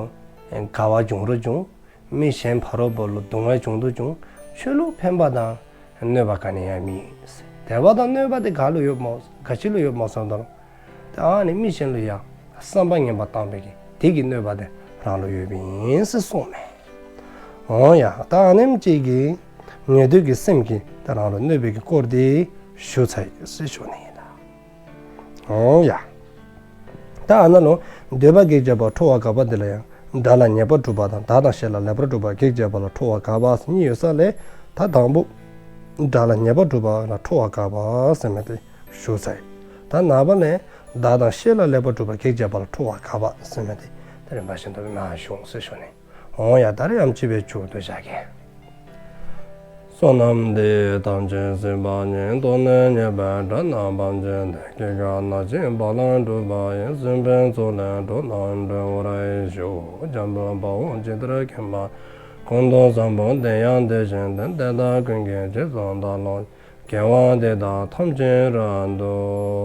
དགའ་བ་བྱུང་རུང་བྱུང་། མི་གཞན་ཕ་རོལ་པོ་ལུ་སྡུག་བསྔལ་བྱུང་རུང་བྱུང་། ཁྱོད་ལུ་ཕན་པ་དང་གནོད་པ་ག་ནི་ཡང་མེད། དེ་བ་དང་གནོད་པ་དེ་ག་ལུ་ཡོདཔ་སྨོ། ག་ཅི་ལུ་ཡོདཔ་སྨོ་ཟེརཝ་ད་ལུ། ད་ཨ་ནི་མི་གཞན་ལུ་ཡང་བསམ་པ་ངན་པ་བཏང་བའི་གི་དེ་གི་གནོད་པ་དེ་རང་ལུ་ཡོདཔ་ཨིན་ཟེར་གསུངམ་མས། འོང་ཡ། ད་ཨ་ནེམ་ཅིག་གིས་ཉེ་དུ་གི་སེམས་ཀྱིས་ད་རང་ལུ་གནོད་པའི་གི་སྐོར་དེ་ཞུ་ཚར་ཡི་ཟེར་ཞུ་ནི་ཨིན་ལགས། འོང་ཡ། ད་ཨ་ནཱ་ལུ་འདོད་པ་གེགས་བྱེད་པ་ཁྲོ་བ་དགག་པ་འདི་ལུ་ཡང་སྒྲ་ལ་ཉེས་པ་སྒྲུབ་པ་དང་བདག་དང་བཤེས་ལ་ལེགས་པར་སྒྲུབ་པ་གེགས་བྱེད་པ་ལ་ཁྲོ་བ་དགག་པ་ཟེར་གཉིས་ཡོད་ས་ལས། ད་དང་པོ་སྒྲ་ལ་ཉེས་པ་སྒྲུབ་པ་ལ་ཁྲོ་བ་དགག་པ་ཟེར་མི་དེ་ཞུ་ཚར་ཡི། ད་ནངས་པ་ལས་བདག་དང་བཤེས་ལ་ལེགས་པར་སྒྲུབ་པ་གེགས་བྱེད་པ་ལ་ཁྲོ་བ་དགག་པ་ཟེར་མི་དེ་ད་རིམ་པ་བཞིན་དུ་སྦེ་ཞུ་ཟེར་ཞུ་ནི། འོང་ཡ། ད་རིས་ཨ་ནེམ་ཅིག་སྦེ་མཇུག་བསྡུ་བཞག་གེ། བསོད་ནམས་འདི་ཡིས་ཐམས་ཅད་གཟིགས་པ་ཉིད། ཐོབ་ནས་ཉེས་པའི་དགྲ་རྣམས་ཕམ་བྱས་ཏེ། སྐྱེ་རྒ་ན་འཆིའི་རྦ་ཀློང་འཁྲུགས་པ་ཡི། སྲིད་པའི་མཚོ་ལས་འགྲོ་རྣམས་སྒྲོལ་བར་ཤོག། འཇམ་དཔལ་དཔའ་བོས་ཇི་ལྟར་མཁྱེན་པ་དང་། ཀུན་ཏུ་བཟང་པོ་དེ་ཡང་དེ་བཞིན་ཏེ། དེ་དག་ཀུན་གྱི་རྗེས་སུ་བདག་སློབ་ཅིང་། དགེ་བ་འདི་དག་ཐམས་ཅད་རབ་ཏུ་